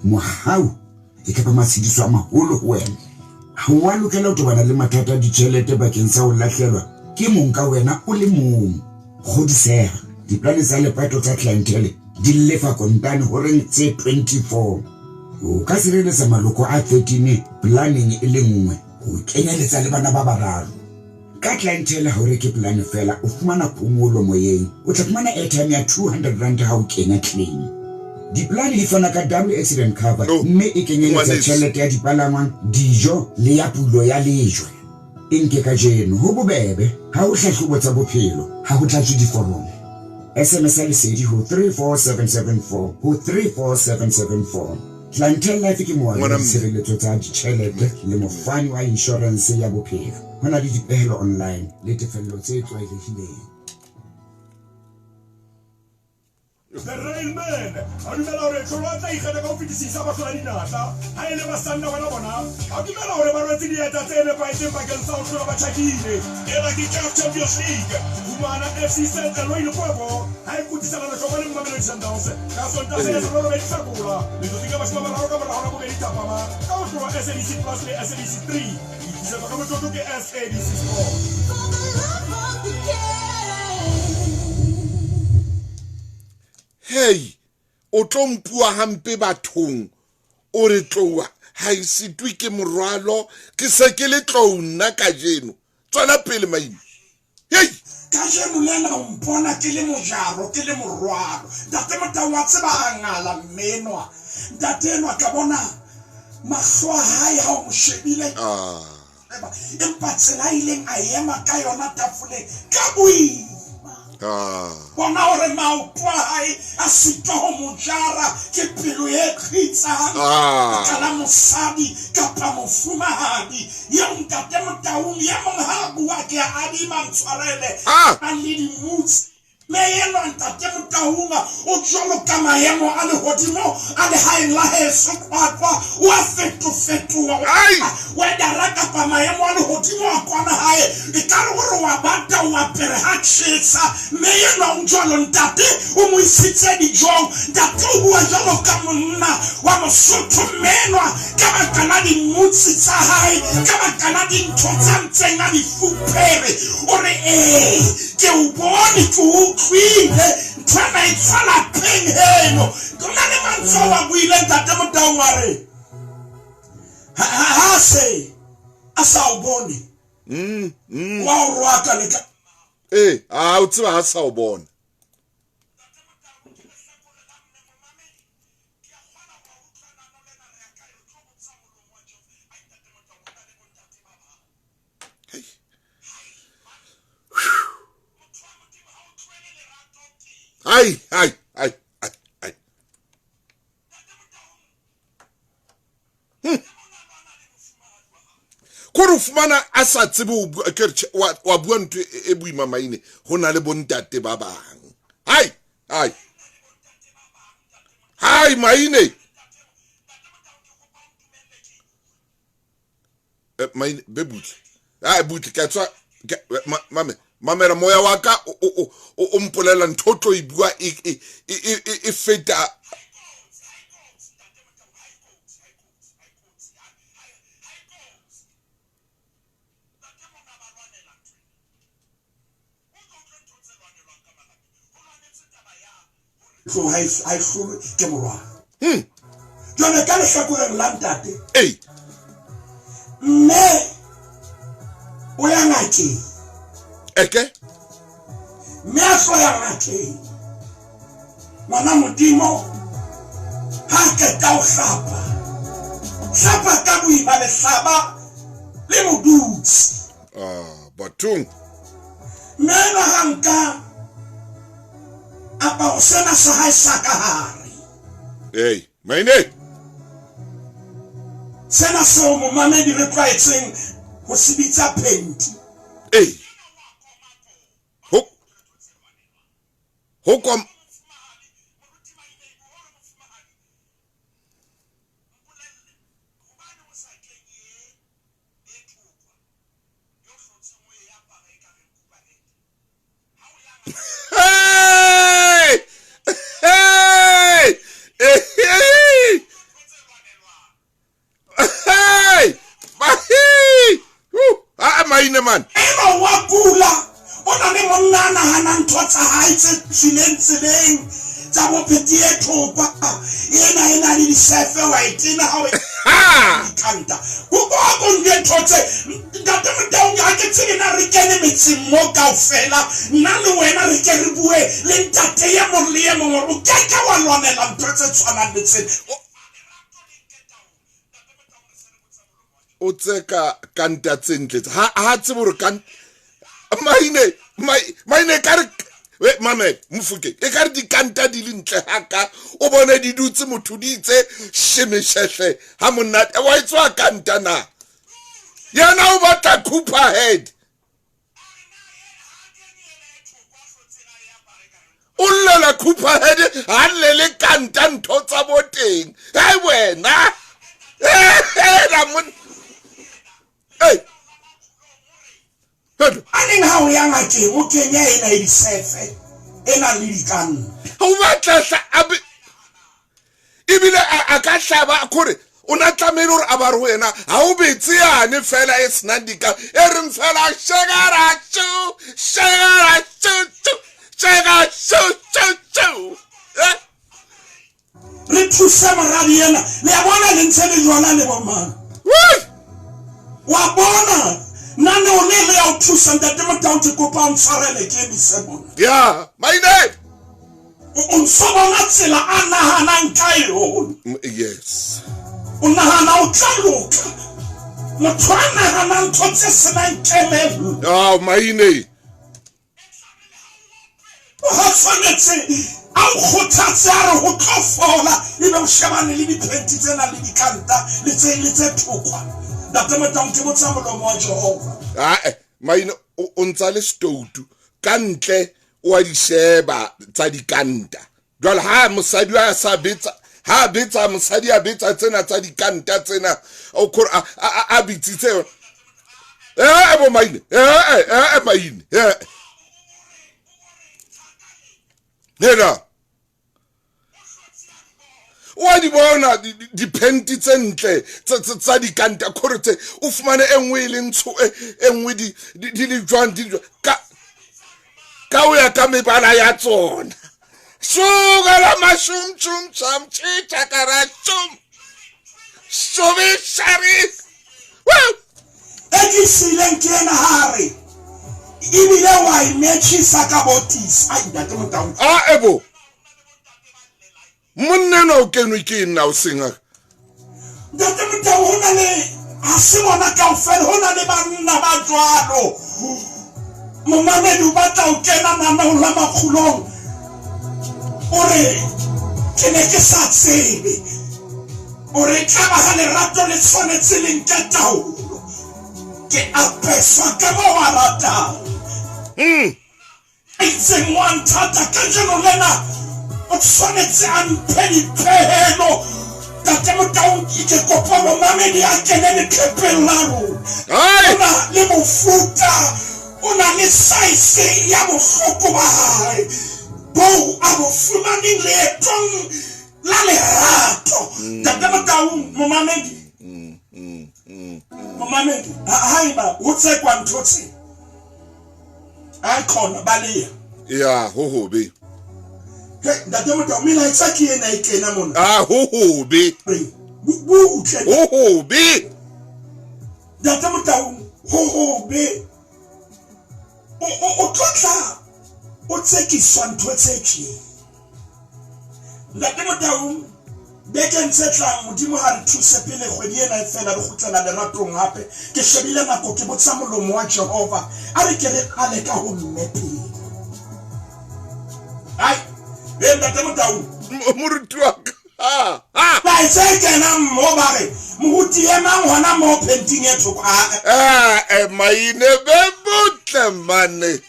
mohau e ka ba matshediso a maholo ho wena. Ha o a lokela ho tobana le mathata a ditjhelete bakeng sa ho lahlelwa ke mong ka wena o le mong. Kgodiseha, diplane tsa lepato tsa Clientele di lefa kontane horeng tse 24. O ka sireletsa maloko a 13 planeng e le nngwe, ho kenyeletsa le bana ba bararo. Ka Clientele ha o reke polane feela, o fumana phomolo moyeng. O tla fumana airtime ya R200 ha o kenya claim. Dipolane di fana ka double accident cover Oh, mme e kenyeletsa ngwaneso. tjhelete ya dipalangwang, dijo le ya pulo ya lejwe. E nke kajeno, ho bobebe, ha ho hlahlobo tsa bophelo, ha ho tlatswe diforomo. SMS ya Lesedi ho 34774 ho 34774. Clientele Life ke moabi wa Ngwana mme. ditshireletso tsa ditjhelete le mofani wa inshorense ya bophelo. Ho na le dipehelo online le tefello tse tlwaelehileng. The Railmen ba dumela hore tlholo a tla ikgetha ka ho fetisisa ba hlola dinatla. Ha e le Masandawana bona ba dumela hore ba rwetse dieta tse nepahetseng bakeng sa ho hlola ba tjhakile. Ena ke CAF Champions League. Fumana FC Saint Eloi Lupopo ha e kutisana lehlokwa le Mamelodi Sundowns ka Sontaha se 18 Hlakola metsotsong e 30 ka mora hora bobedi thapama ka ho hlolwa SABC Plus le SABC 3. Itlisetswa ka motlotlo ke SABC Sport. Hei, o tlo mpua hampe bathong, o re tlou ha e sitwe ke morwalo, ke se ke le tlou nna kajeno. Tswela pele Maine. Hei! Kajeno lena o mpona ke le mojaro, ke le morwalo. Ntate Motau wa tseba a ngala mme enwa. Ntate enwa ka bona mahlo a hae ha o mo shebile. Ah. Empa tsela a ileng a ema ka yona tafoleng ka boima. Ah. Bona hore maoto a hae a sitwa ho mo jara ke pelo e qhitsang. Ah. Ka la mosadi kapa mofumahadi eo ntate Motaung ye mong ha a bua ke a adima ntshwarele Ah. a le dimutsi. Mme enwa ntate Motaung o jwalo ka maemo a lehodimo a lehaeng la heso Qwaqwa, o a fetofetoha. Ai! Wedara kapa maemo a lehodimo a kwana hae e ka re gore wa bata o apere ha tjhesa. Mme enwa o jwalo ntate o mo isitse dijong. Ntate o bua jwalo ka monna wa Mosotho. Mme enwa ka baka la dimutsi tsa hae, ka baka la dintho tsa ntseng a di fupere, o re ee ke o bone, ke o utlwile, ntho ena e tswa lapeng heno. Ho na le mantswe ao a buileng ntate Motaung a re ha se a sa o bone wa o roaka le ka Ee, a o tseba ha sa o bona. Ai, ai, ai, ai, ai. Kore o fumana a sa tsebe ho bua, ke re tjhe, wa bua ntho e boima Maine, ho na le bontate ba bang. Hai, hai. Hai Maine. Maine be butle. Ai butle ka tswa mame mamela moya wa ka o mpolela ntho tlo e bua e feta. Tlo ha e hlolwe ke morwalo. Jwale ka lehlakoreng la ntate. Ei. Mme o ya ngakeng. Eke? Mme a tlo ya ngakeng. Ngwana Modimo ha qeta ho hlapa. Hlapa ka boima lehlaba le modutse. Ah, bathong. Mme ena ha nka aparo sena sa hae sa ka hare. Ei, Maine. Sena seo momamedi re tlwaetseng ho se bitsa phenti. Ei. Ho kom Hey! Hey! tsa hae tse tswileng tseleng tsa bopheti e thopa ena e na le disefe wa e tena ha o kanta o go ntho tse ntate Motaung ha ke tsebe na re kene metseng mo kaofela nna le wena re ke re bue le ntate ye mong le ye mong o ke ke wa lwanela ntho tse tshwanang le tsena. O tseka kanta tse ntle ha tsebe hore kan maine maine ka re mame mofuke e ka re dikanta di le ntle haka o bone di dutse motho di itse shemeshehle ha monate wa etswa kanta na yena o batla Cooper Head o llela Cooper Head ha llele kanta ntho tsa boteng hai wena la mon hey a neng ha o ya ngakeng o kenya ena e disefe e nang le dikanna o batla ebile a ka hlaba kore o na tlamehile hore a ba re ho yena ha o betse yane fela e senang dika e reng fela shegara shu shegara shu shu shega shu shu shu re thuse moradi ena le a bona le ntse le jwala le bomang wa bona nna ne o le le ya o thusa ntate Motaung ke kopa o ntshwarele ke emise mona ya maine o ntso bona tsela a nahanang ka yona. Yes o nahana o tla loka motho a nahanang ntho tse senang kelello. Ah maine ha tshwanetse a o kgothatse a re ho tlo fola ebe o shebane le diphenti tse nang le dikanta le tse thokwa. Ntate Motaung ke botsa molomo wa Jehova. Ah maine o ntsa le stoutu ka ntle o a di sheba tsa dikanta jwale ha mosadi a sa betsa ha betsa mosadi a betsa tsena tsa dikanta tsena o khore a bitsitse bo maine maine nena wa di bona diphenti tse ntle tsa dikanta khore tse o fumane e nngwe e le ntsho e nngwe di le jwang di ka o ya ka mebala ya tsona suka la mashum chum cham chicha kara chum sobe shari e ke sileng ke ena hare ebile wa e metjhisa ka botisa. Ai ntate Motaung a ebo monna no kenwe ke nna o senga ntate Motaung ho na le ha se bona kaofela ho na le banna ba jwalo. Momamedi o batla ho kena naneong la makgulong o re ke ne ke sa tsebe o re tlaba ha lerato le tshwanetse le nke taolo ke apeswa ka mo a ratang a itseng wa nthata kajeno lena o tshwanetse a mphe dipehelo. Ntate Motaung ke kopa momamedi a kene leqepheng la rona o na le mofuta o na le saese ya bohloko ba hae boo a bo fumaneng leetong la lerato. Ntate Motaung momamedi momamedi haeba ho tsekwa ntho tse a khona baleya ya ho hobe ntate Motaung melaetsa ke ena e kena mona a ho hobe butle ho hobe ntate Motaung ho hobe o tlotla o tsekiswa ntho tse tje. Ntate Motaung bekeng tse tlang Modimo ha re thuse pele kgwedi ena e fela re kgutlela leratong hape. Ke shebile nako ke botsa molomo wa Jehova a re ke re qale ka ho mme pele. Ai ntate Motaung moruti wa ka la itse kena mo ba re moruti emang hona mo painting e thoko a maine be butle mane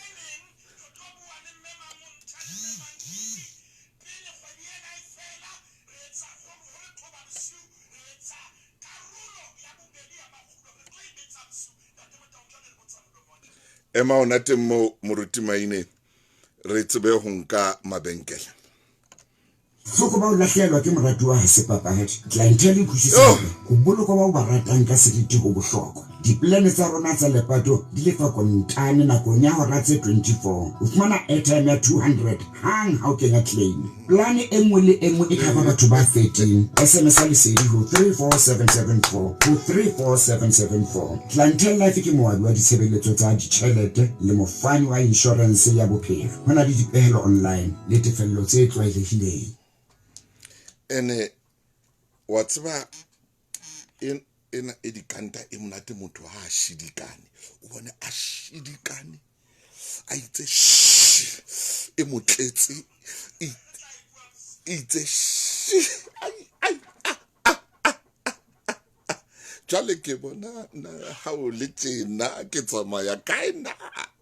ema ona teng mo moruti maine re tsebe ho nka mabenkele. Bohloko ba ho lahlehelwa ke moratuwa ha se papadi. Clientele e utlwisisa hore ho boloka bao ba ratang ka seriti ho bohlokwa. Dipolane tsa rona tsa lepato di lefa kontane nakong ya hora tse 24. O fumana airtime ya 200 hang ha o kenya claim. Polane e nngwe le e nngwe e cover batho ba 13. SMS-a Lesedi ho 34774 ho 34774. Clientele Life ke moabi wa ditshebeletso tsa ditjhelete le mofani wa inshorense ya bophelo. Ho na le dipehelo online le tefello tse tlwaelehileng. Ene wa tseba ena e dikanta e monate motho ha a shidikane o bone a shidikane a itse shi e mo tletse e itse shi ai jwale ke bona na ha o le tjena ke tsamaya kae na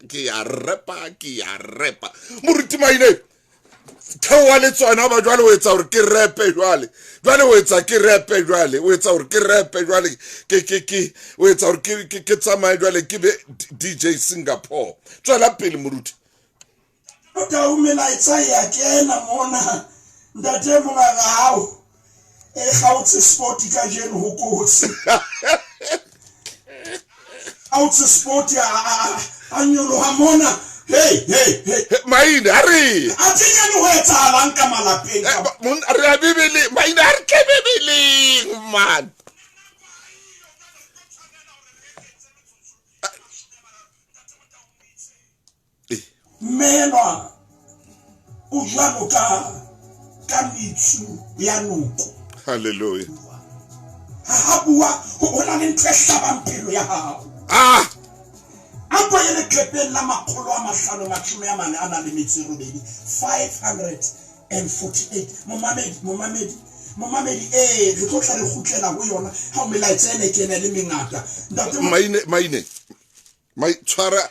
ke ya repa ke ya repa moruti maine theoa le tsona ba jwale o etsa gore ke repe jwale jwale o etsa ke repe jwale o etsa gore ke repe jwale ke ke ke o etsa gore ke ke ke tsamaye jwale ke be DJ Singapore tswela pele moruti Tau melaetsa e a kena mona ntate mongaka hao e kgaotse sport kajeno ho kotsi kgaotse sport a nyoloha mona hey hey hey maine a re a tsenya le ho etsahalang ka malapeng eh, re a bibele maine a re tle bibeleng man Mme enwa o jwalo ka ka metsu ya noko. Hallelujah. Ha ha bua ho na le ntho e hlabang pelo ya hao. Ah! A ko ye leqepeng la 548, 548. Momamedi, momamedi, momamedi, ee, re tlo tla re kgutlela ho yona ha o melaetsa ena e kena e le mengata. Ntate Maine, maine. Mai tshwara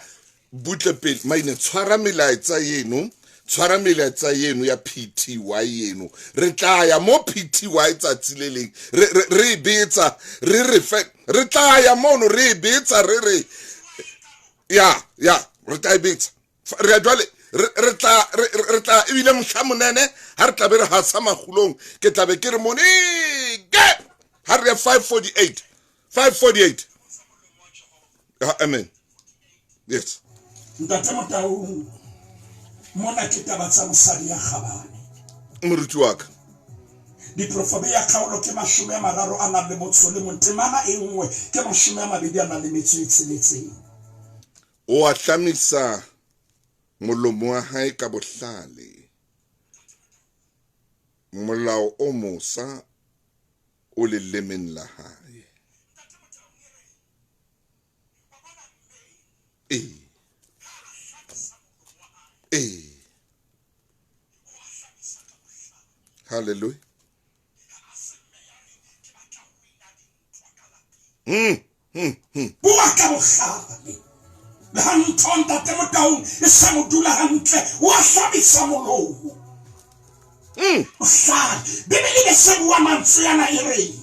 butle pele maine tshwara melaetsa yeno tshwara melaetsa yeno ya pty yeno re tla ya mo pty tsatsi le leng re e betsa re re fe re tla ya mono re e betsa re re ya ya re tla e betsa re ya jwale re tla re tla ebile mohla monene ha re tlabe re hasa makgulong ke tlabe ke re monike ha re ya 548 548 amen yes ntate motaung mona ke taba tsa mosadi ya kgabane moruti wa ka diprofobe ya kgaolo ke 30 a nang le motso le mong temana e nngwe ke 20 a nang le metso e tsheletseng o ahlamisa molomo wa hae ka bohlale molao o mosa o lelemeng la hae ee ee halleluja mm, mm, mm. Bua ka bohlale le ha ntho ntate Motaung e sa mo dula hantle o a hlabisa molomo bohlale bibele be se bua mantswe ana e re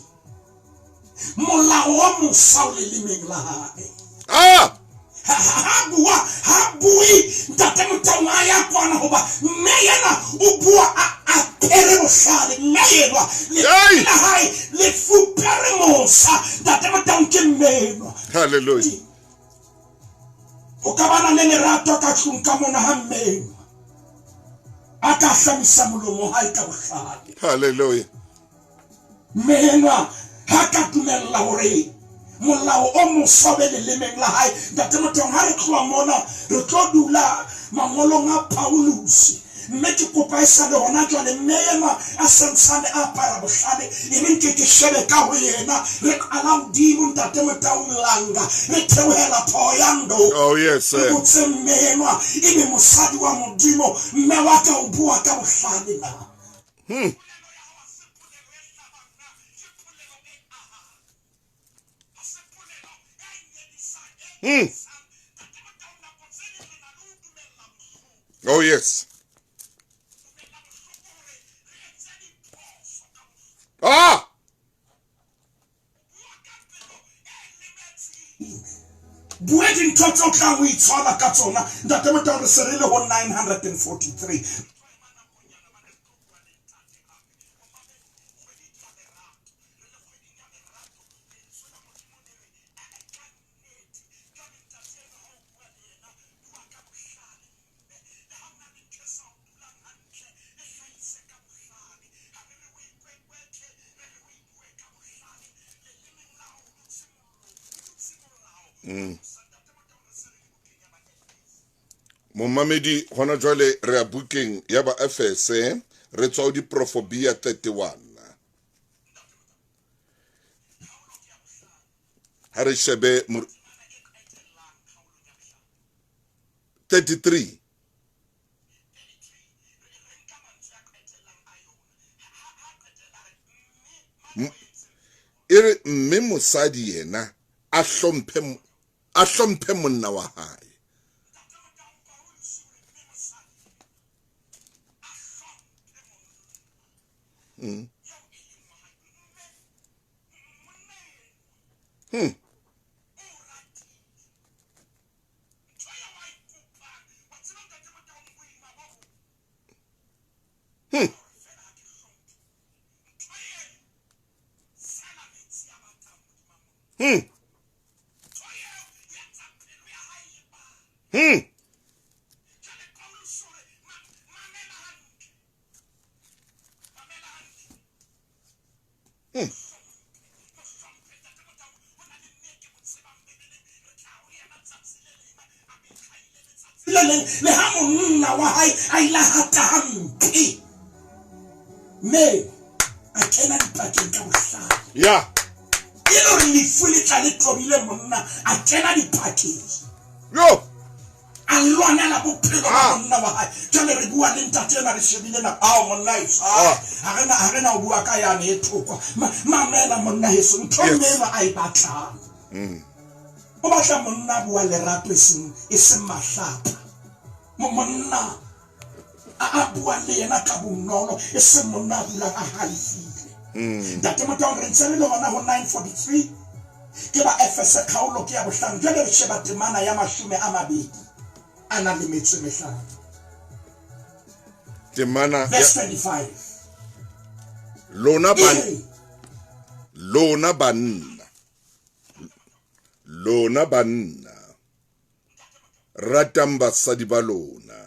molao wa mosa o lelemeng la hae ah ha bua ha bue ntate Motaung a ya kwana hoba mme yena o bua a apere bohlale mme enwa Hey! la hae le fupere mosa ntate Motaung ke mme enwa halleluja o ka bana le lerato ka tlung ka mona ha mme enwa a ka hlamisa molomo wa hae ka bohlale halleluja mme enwa ha ka dumella hore molao o mosa o be lelemeng la hae ntate Motaung ha re tloha mona re tlo dula mangolong a Paulus mme ke kopa e sa le hona jwale mme enwa a santsane a apara bohlale e re nke ke shebe ka ho yena re qala hodimo ntate Motaung langa re theohela Thohoyandou oh yes re sir botse mme enwa ebe mosadi wa modimo mme wa ka o bua ka bohlale na Oh yes. Ah! Bua dintho tseo tlang ho itshola ka tsona ntate Motaung re se re le ho 943 Momamedi gona jwale re ya bukeng ya Baefese, re tswa ho Diprofobia 31. Ha re shebe 33. E re mme mosadi yena a hlomphe a hlomphe monna wa hae. Le leng le ha monna wa hae a ile a hata hampe, mme a kena dipakeng ka bohlale. Ya. E le hore lefu le tla le tobile monna, a kena dipakeng. Yo. A lwanela bophelo ba monna wa hae. Jwale re bua le ntate ena re shebile nako. Ao monna heso. Ha re na ha re na ho bua ka yane e thoko. Mamela monna heso, ntho mme enwa a e batlang. O batla monna a bua lerato e seng e seng mahlapa. Monna a a bua le yena ka bonolo e seng monna a dulang a halefile. Ntate Motaung re ntse re le hona ho 9:43 ke ba Efese kgaolo ke ya bohlano. Jwale re sheba temana ya 20 a nang le metso e mehlano. Temana Verse 25. Lona ban lona banna lona banna ratang basadi ba lona.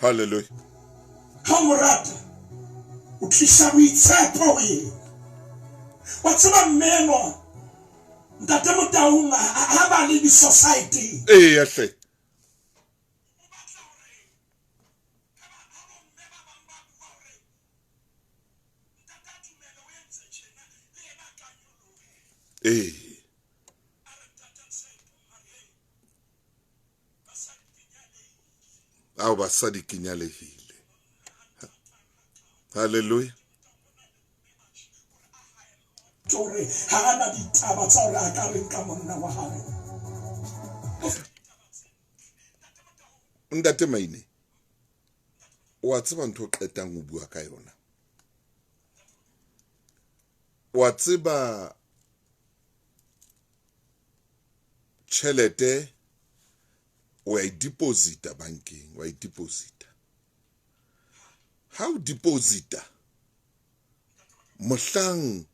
Hallelujah. Ha o mo rata, o tlisa boitshepo ho yena. Wa tseba mme enwa, Ntate Motaung, ha ba le di-society. Eya hle. Ee. Ao basadi ke nyalehile. Hallelujah. Ke hore ha a na ditaba tsa hore a ka reng ka monna wa hae. Ntate Maine, o a tseba ntho o qetang ho bua ka yona. O a tseba tjhelete o ya e deposita bankeng, wa e deposita. Ha o deposita mohlang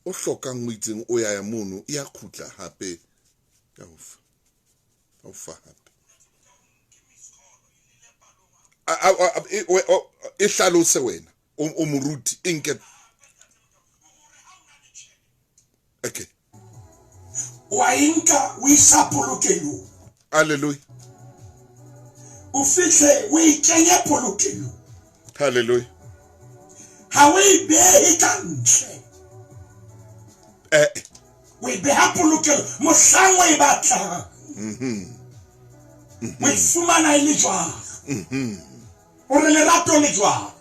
o hlokang o itseng o ya ya mono e ya kgutla hape ya ho fa. O fa hape. E hlalose wena o moruti e nke. Okay. Wa e nka o isa polokelong. Hallelujah. O fihle o e kenye polokelong. Hallelujah. Ha o e behe ka ntle. O e beha polokelong mohlang o e batlang. O e fumana e le jwalo. O re lerato le jwalo.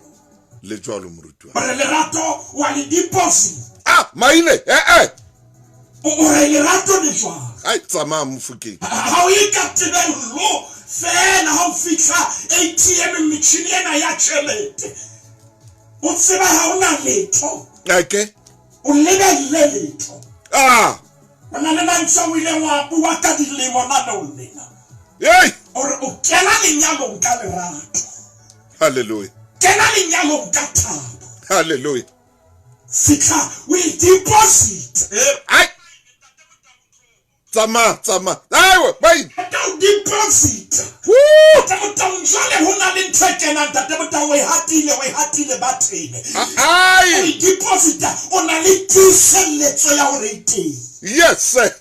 Le jwalo moruti wa. O re lerato wa le deposit. Ah, Maine, O re lerato le jwalo. Ai tsamaya Mofokeng. Ha o ye ka tebello fela ha o fihla ATM metjhini ena ya tjhelete. O tseba ha o na letho. Okay. O lebelle letho. Ah. O na le mantswe o ileng wa bua ka dilemo naneong lena. Hey! O re o kena lenyalong ka lerato. Hallelujah. Kena lenyalong ka thabo. Hallelujah. Fihla o e deposit. Ai! Tsamaya, tsamaya. Aiwa, bai. Ka o deposit. Woo! Ntate Motaung, jwale ho na le ntho e kenang Ntate Motaung, o e hatile, o e hatile bathene. Ai! O e deposita, o na le tiiselletso ya hore e teng. Yes, sir.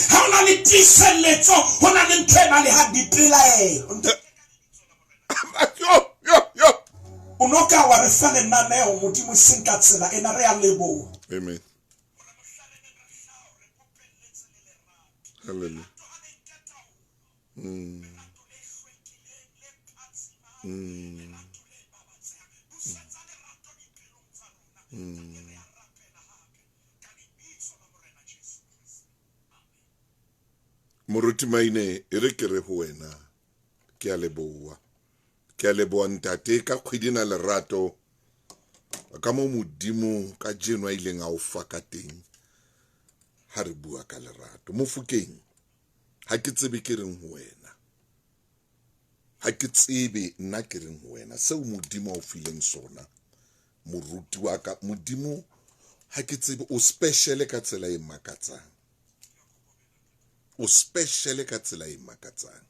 Ha o na le tiiselletso, ho na le ntho e balehang dipelaelo. Yo, yo, yo. O no ka wa re fa lenaneo, Modimo, e seng ka tsela ena, re a leboha. Amen. Hallelujah. Moruti Maine, e re ke re ho wena, ke a leboha. Ke a leboha ntate ka kgwedi ena lerato ka mo Modimo ka jeno a ileng a o fa ka teng ha re bua ka lerato. Mofokeng, ha ke tsebe ke reng ho wena. Ha ke tsebe nna ke reng ho wena. Seo Modimo a o fileng sona, moruti wa ka, Modimo ha ke tsebe o special ka tsela e makatsang. O special ka tsela e makatsang.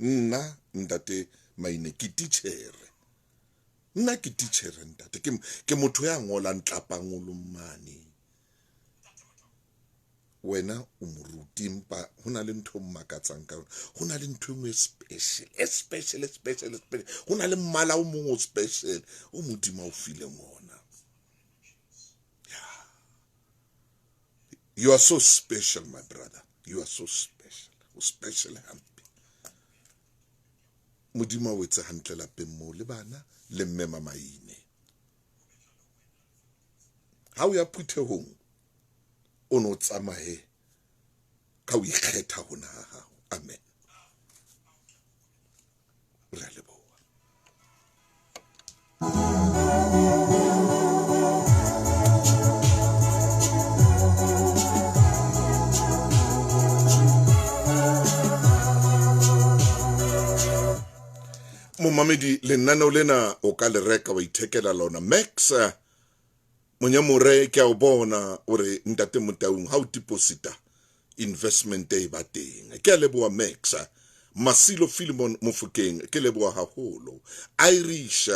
Nna ntate Maine ke titjhere. Nna ke titjhere ntate. Ke motho ya ngolang tlapangolong mane. Wena o moruti, empa ho na le ntho e mmakatsang ka yona. Ho na le ntho e nngwe e special, e special, e special, e special. Ho na le mmala o mong o special o Modimo a o fileng ona. Yeah. You are so special, my brother. You are so special. O special hampe. Modimo a o etse hantle lapeng moo le bana le mme Mamaine. Ha o ya phuthehong, o no tsamaye ka o ikgetha hona ha hao. Amen. Re a leboha. Momamedi, lenaneo lena o ka le reka wa ithekela lona. Max Monyamore, ke a o bona o re ntate Motaung ha o deposita investment e ba teng. Ke a leboha Max. Masilo Philemon Mofokeng, ke leboha haholo. Irish,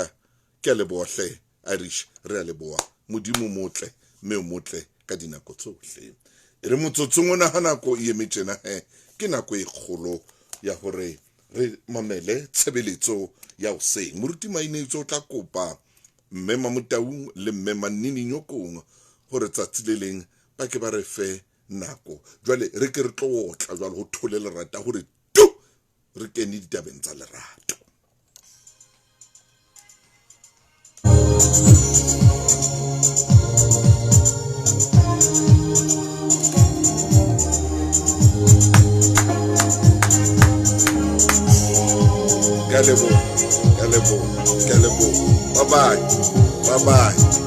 ke a leboha hle. Irish, re a leboha. Modimo motle, mme o motle ka dinako tsohle. E re motsotsong ona ha nako e eme tjena he, ke nako e kgolo ya hore re mamele tshebeletso ya hoseng. Moruti Maine itse o tla kopa mme Mamotaung le mme Manini Nyokong hore tsatsi le leng ba ke ba re fe nako. Jwale re ke re tlo otla jwale ho thole lerata hore tu re kene ditabeng tsa lerato. Ke a leboha, ke a leboha, ke a leboha. Bye bye, bye bye.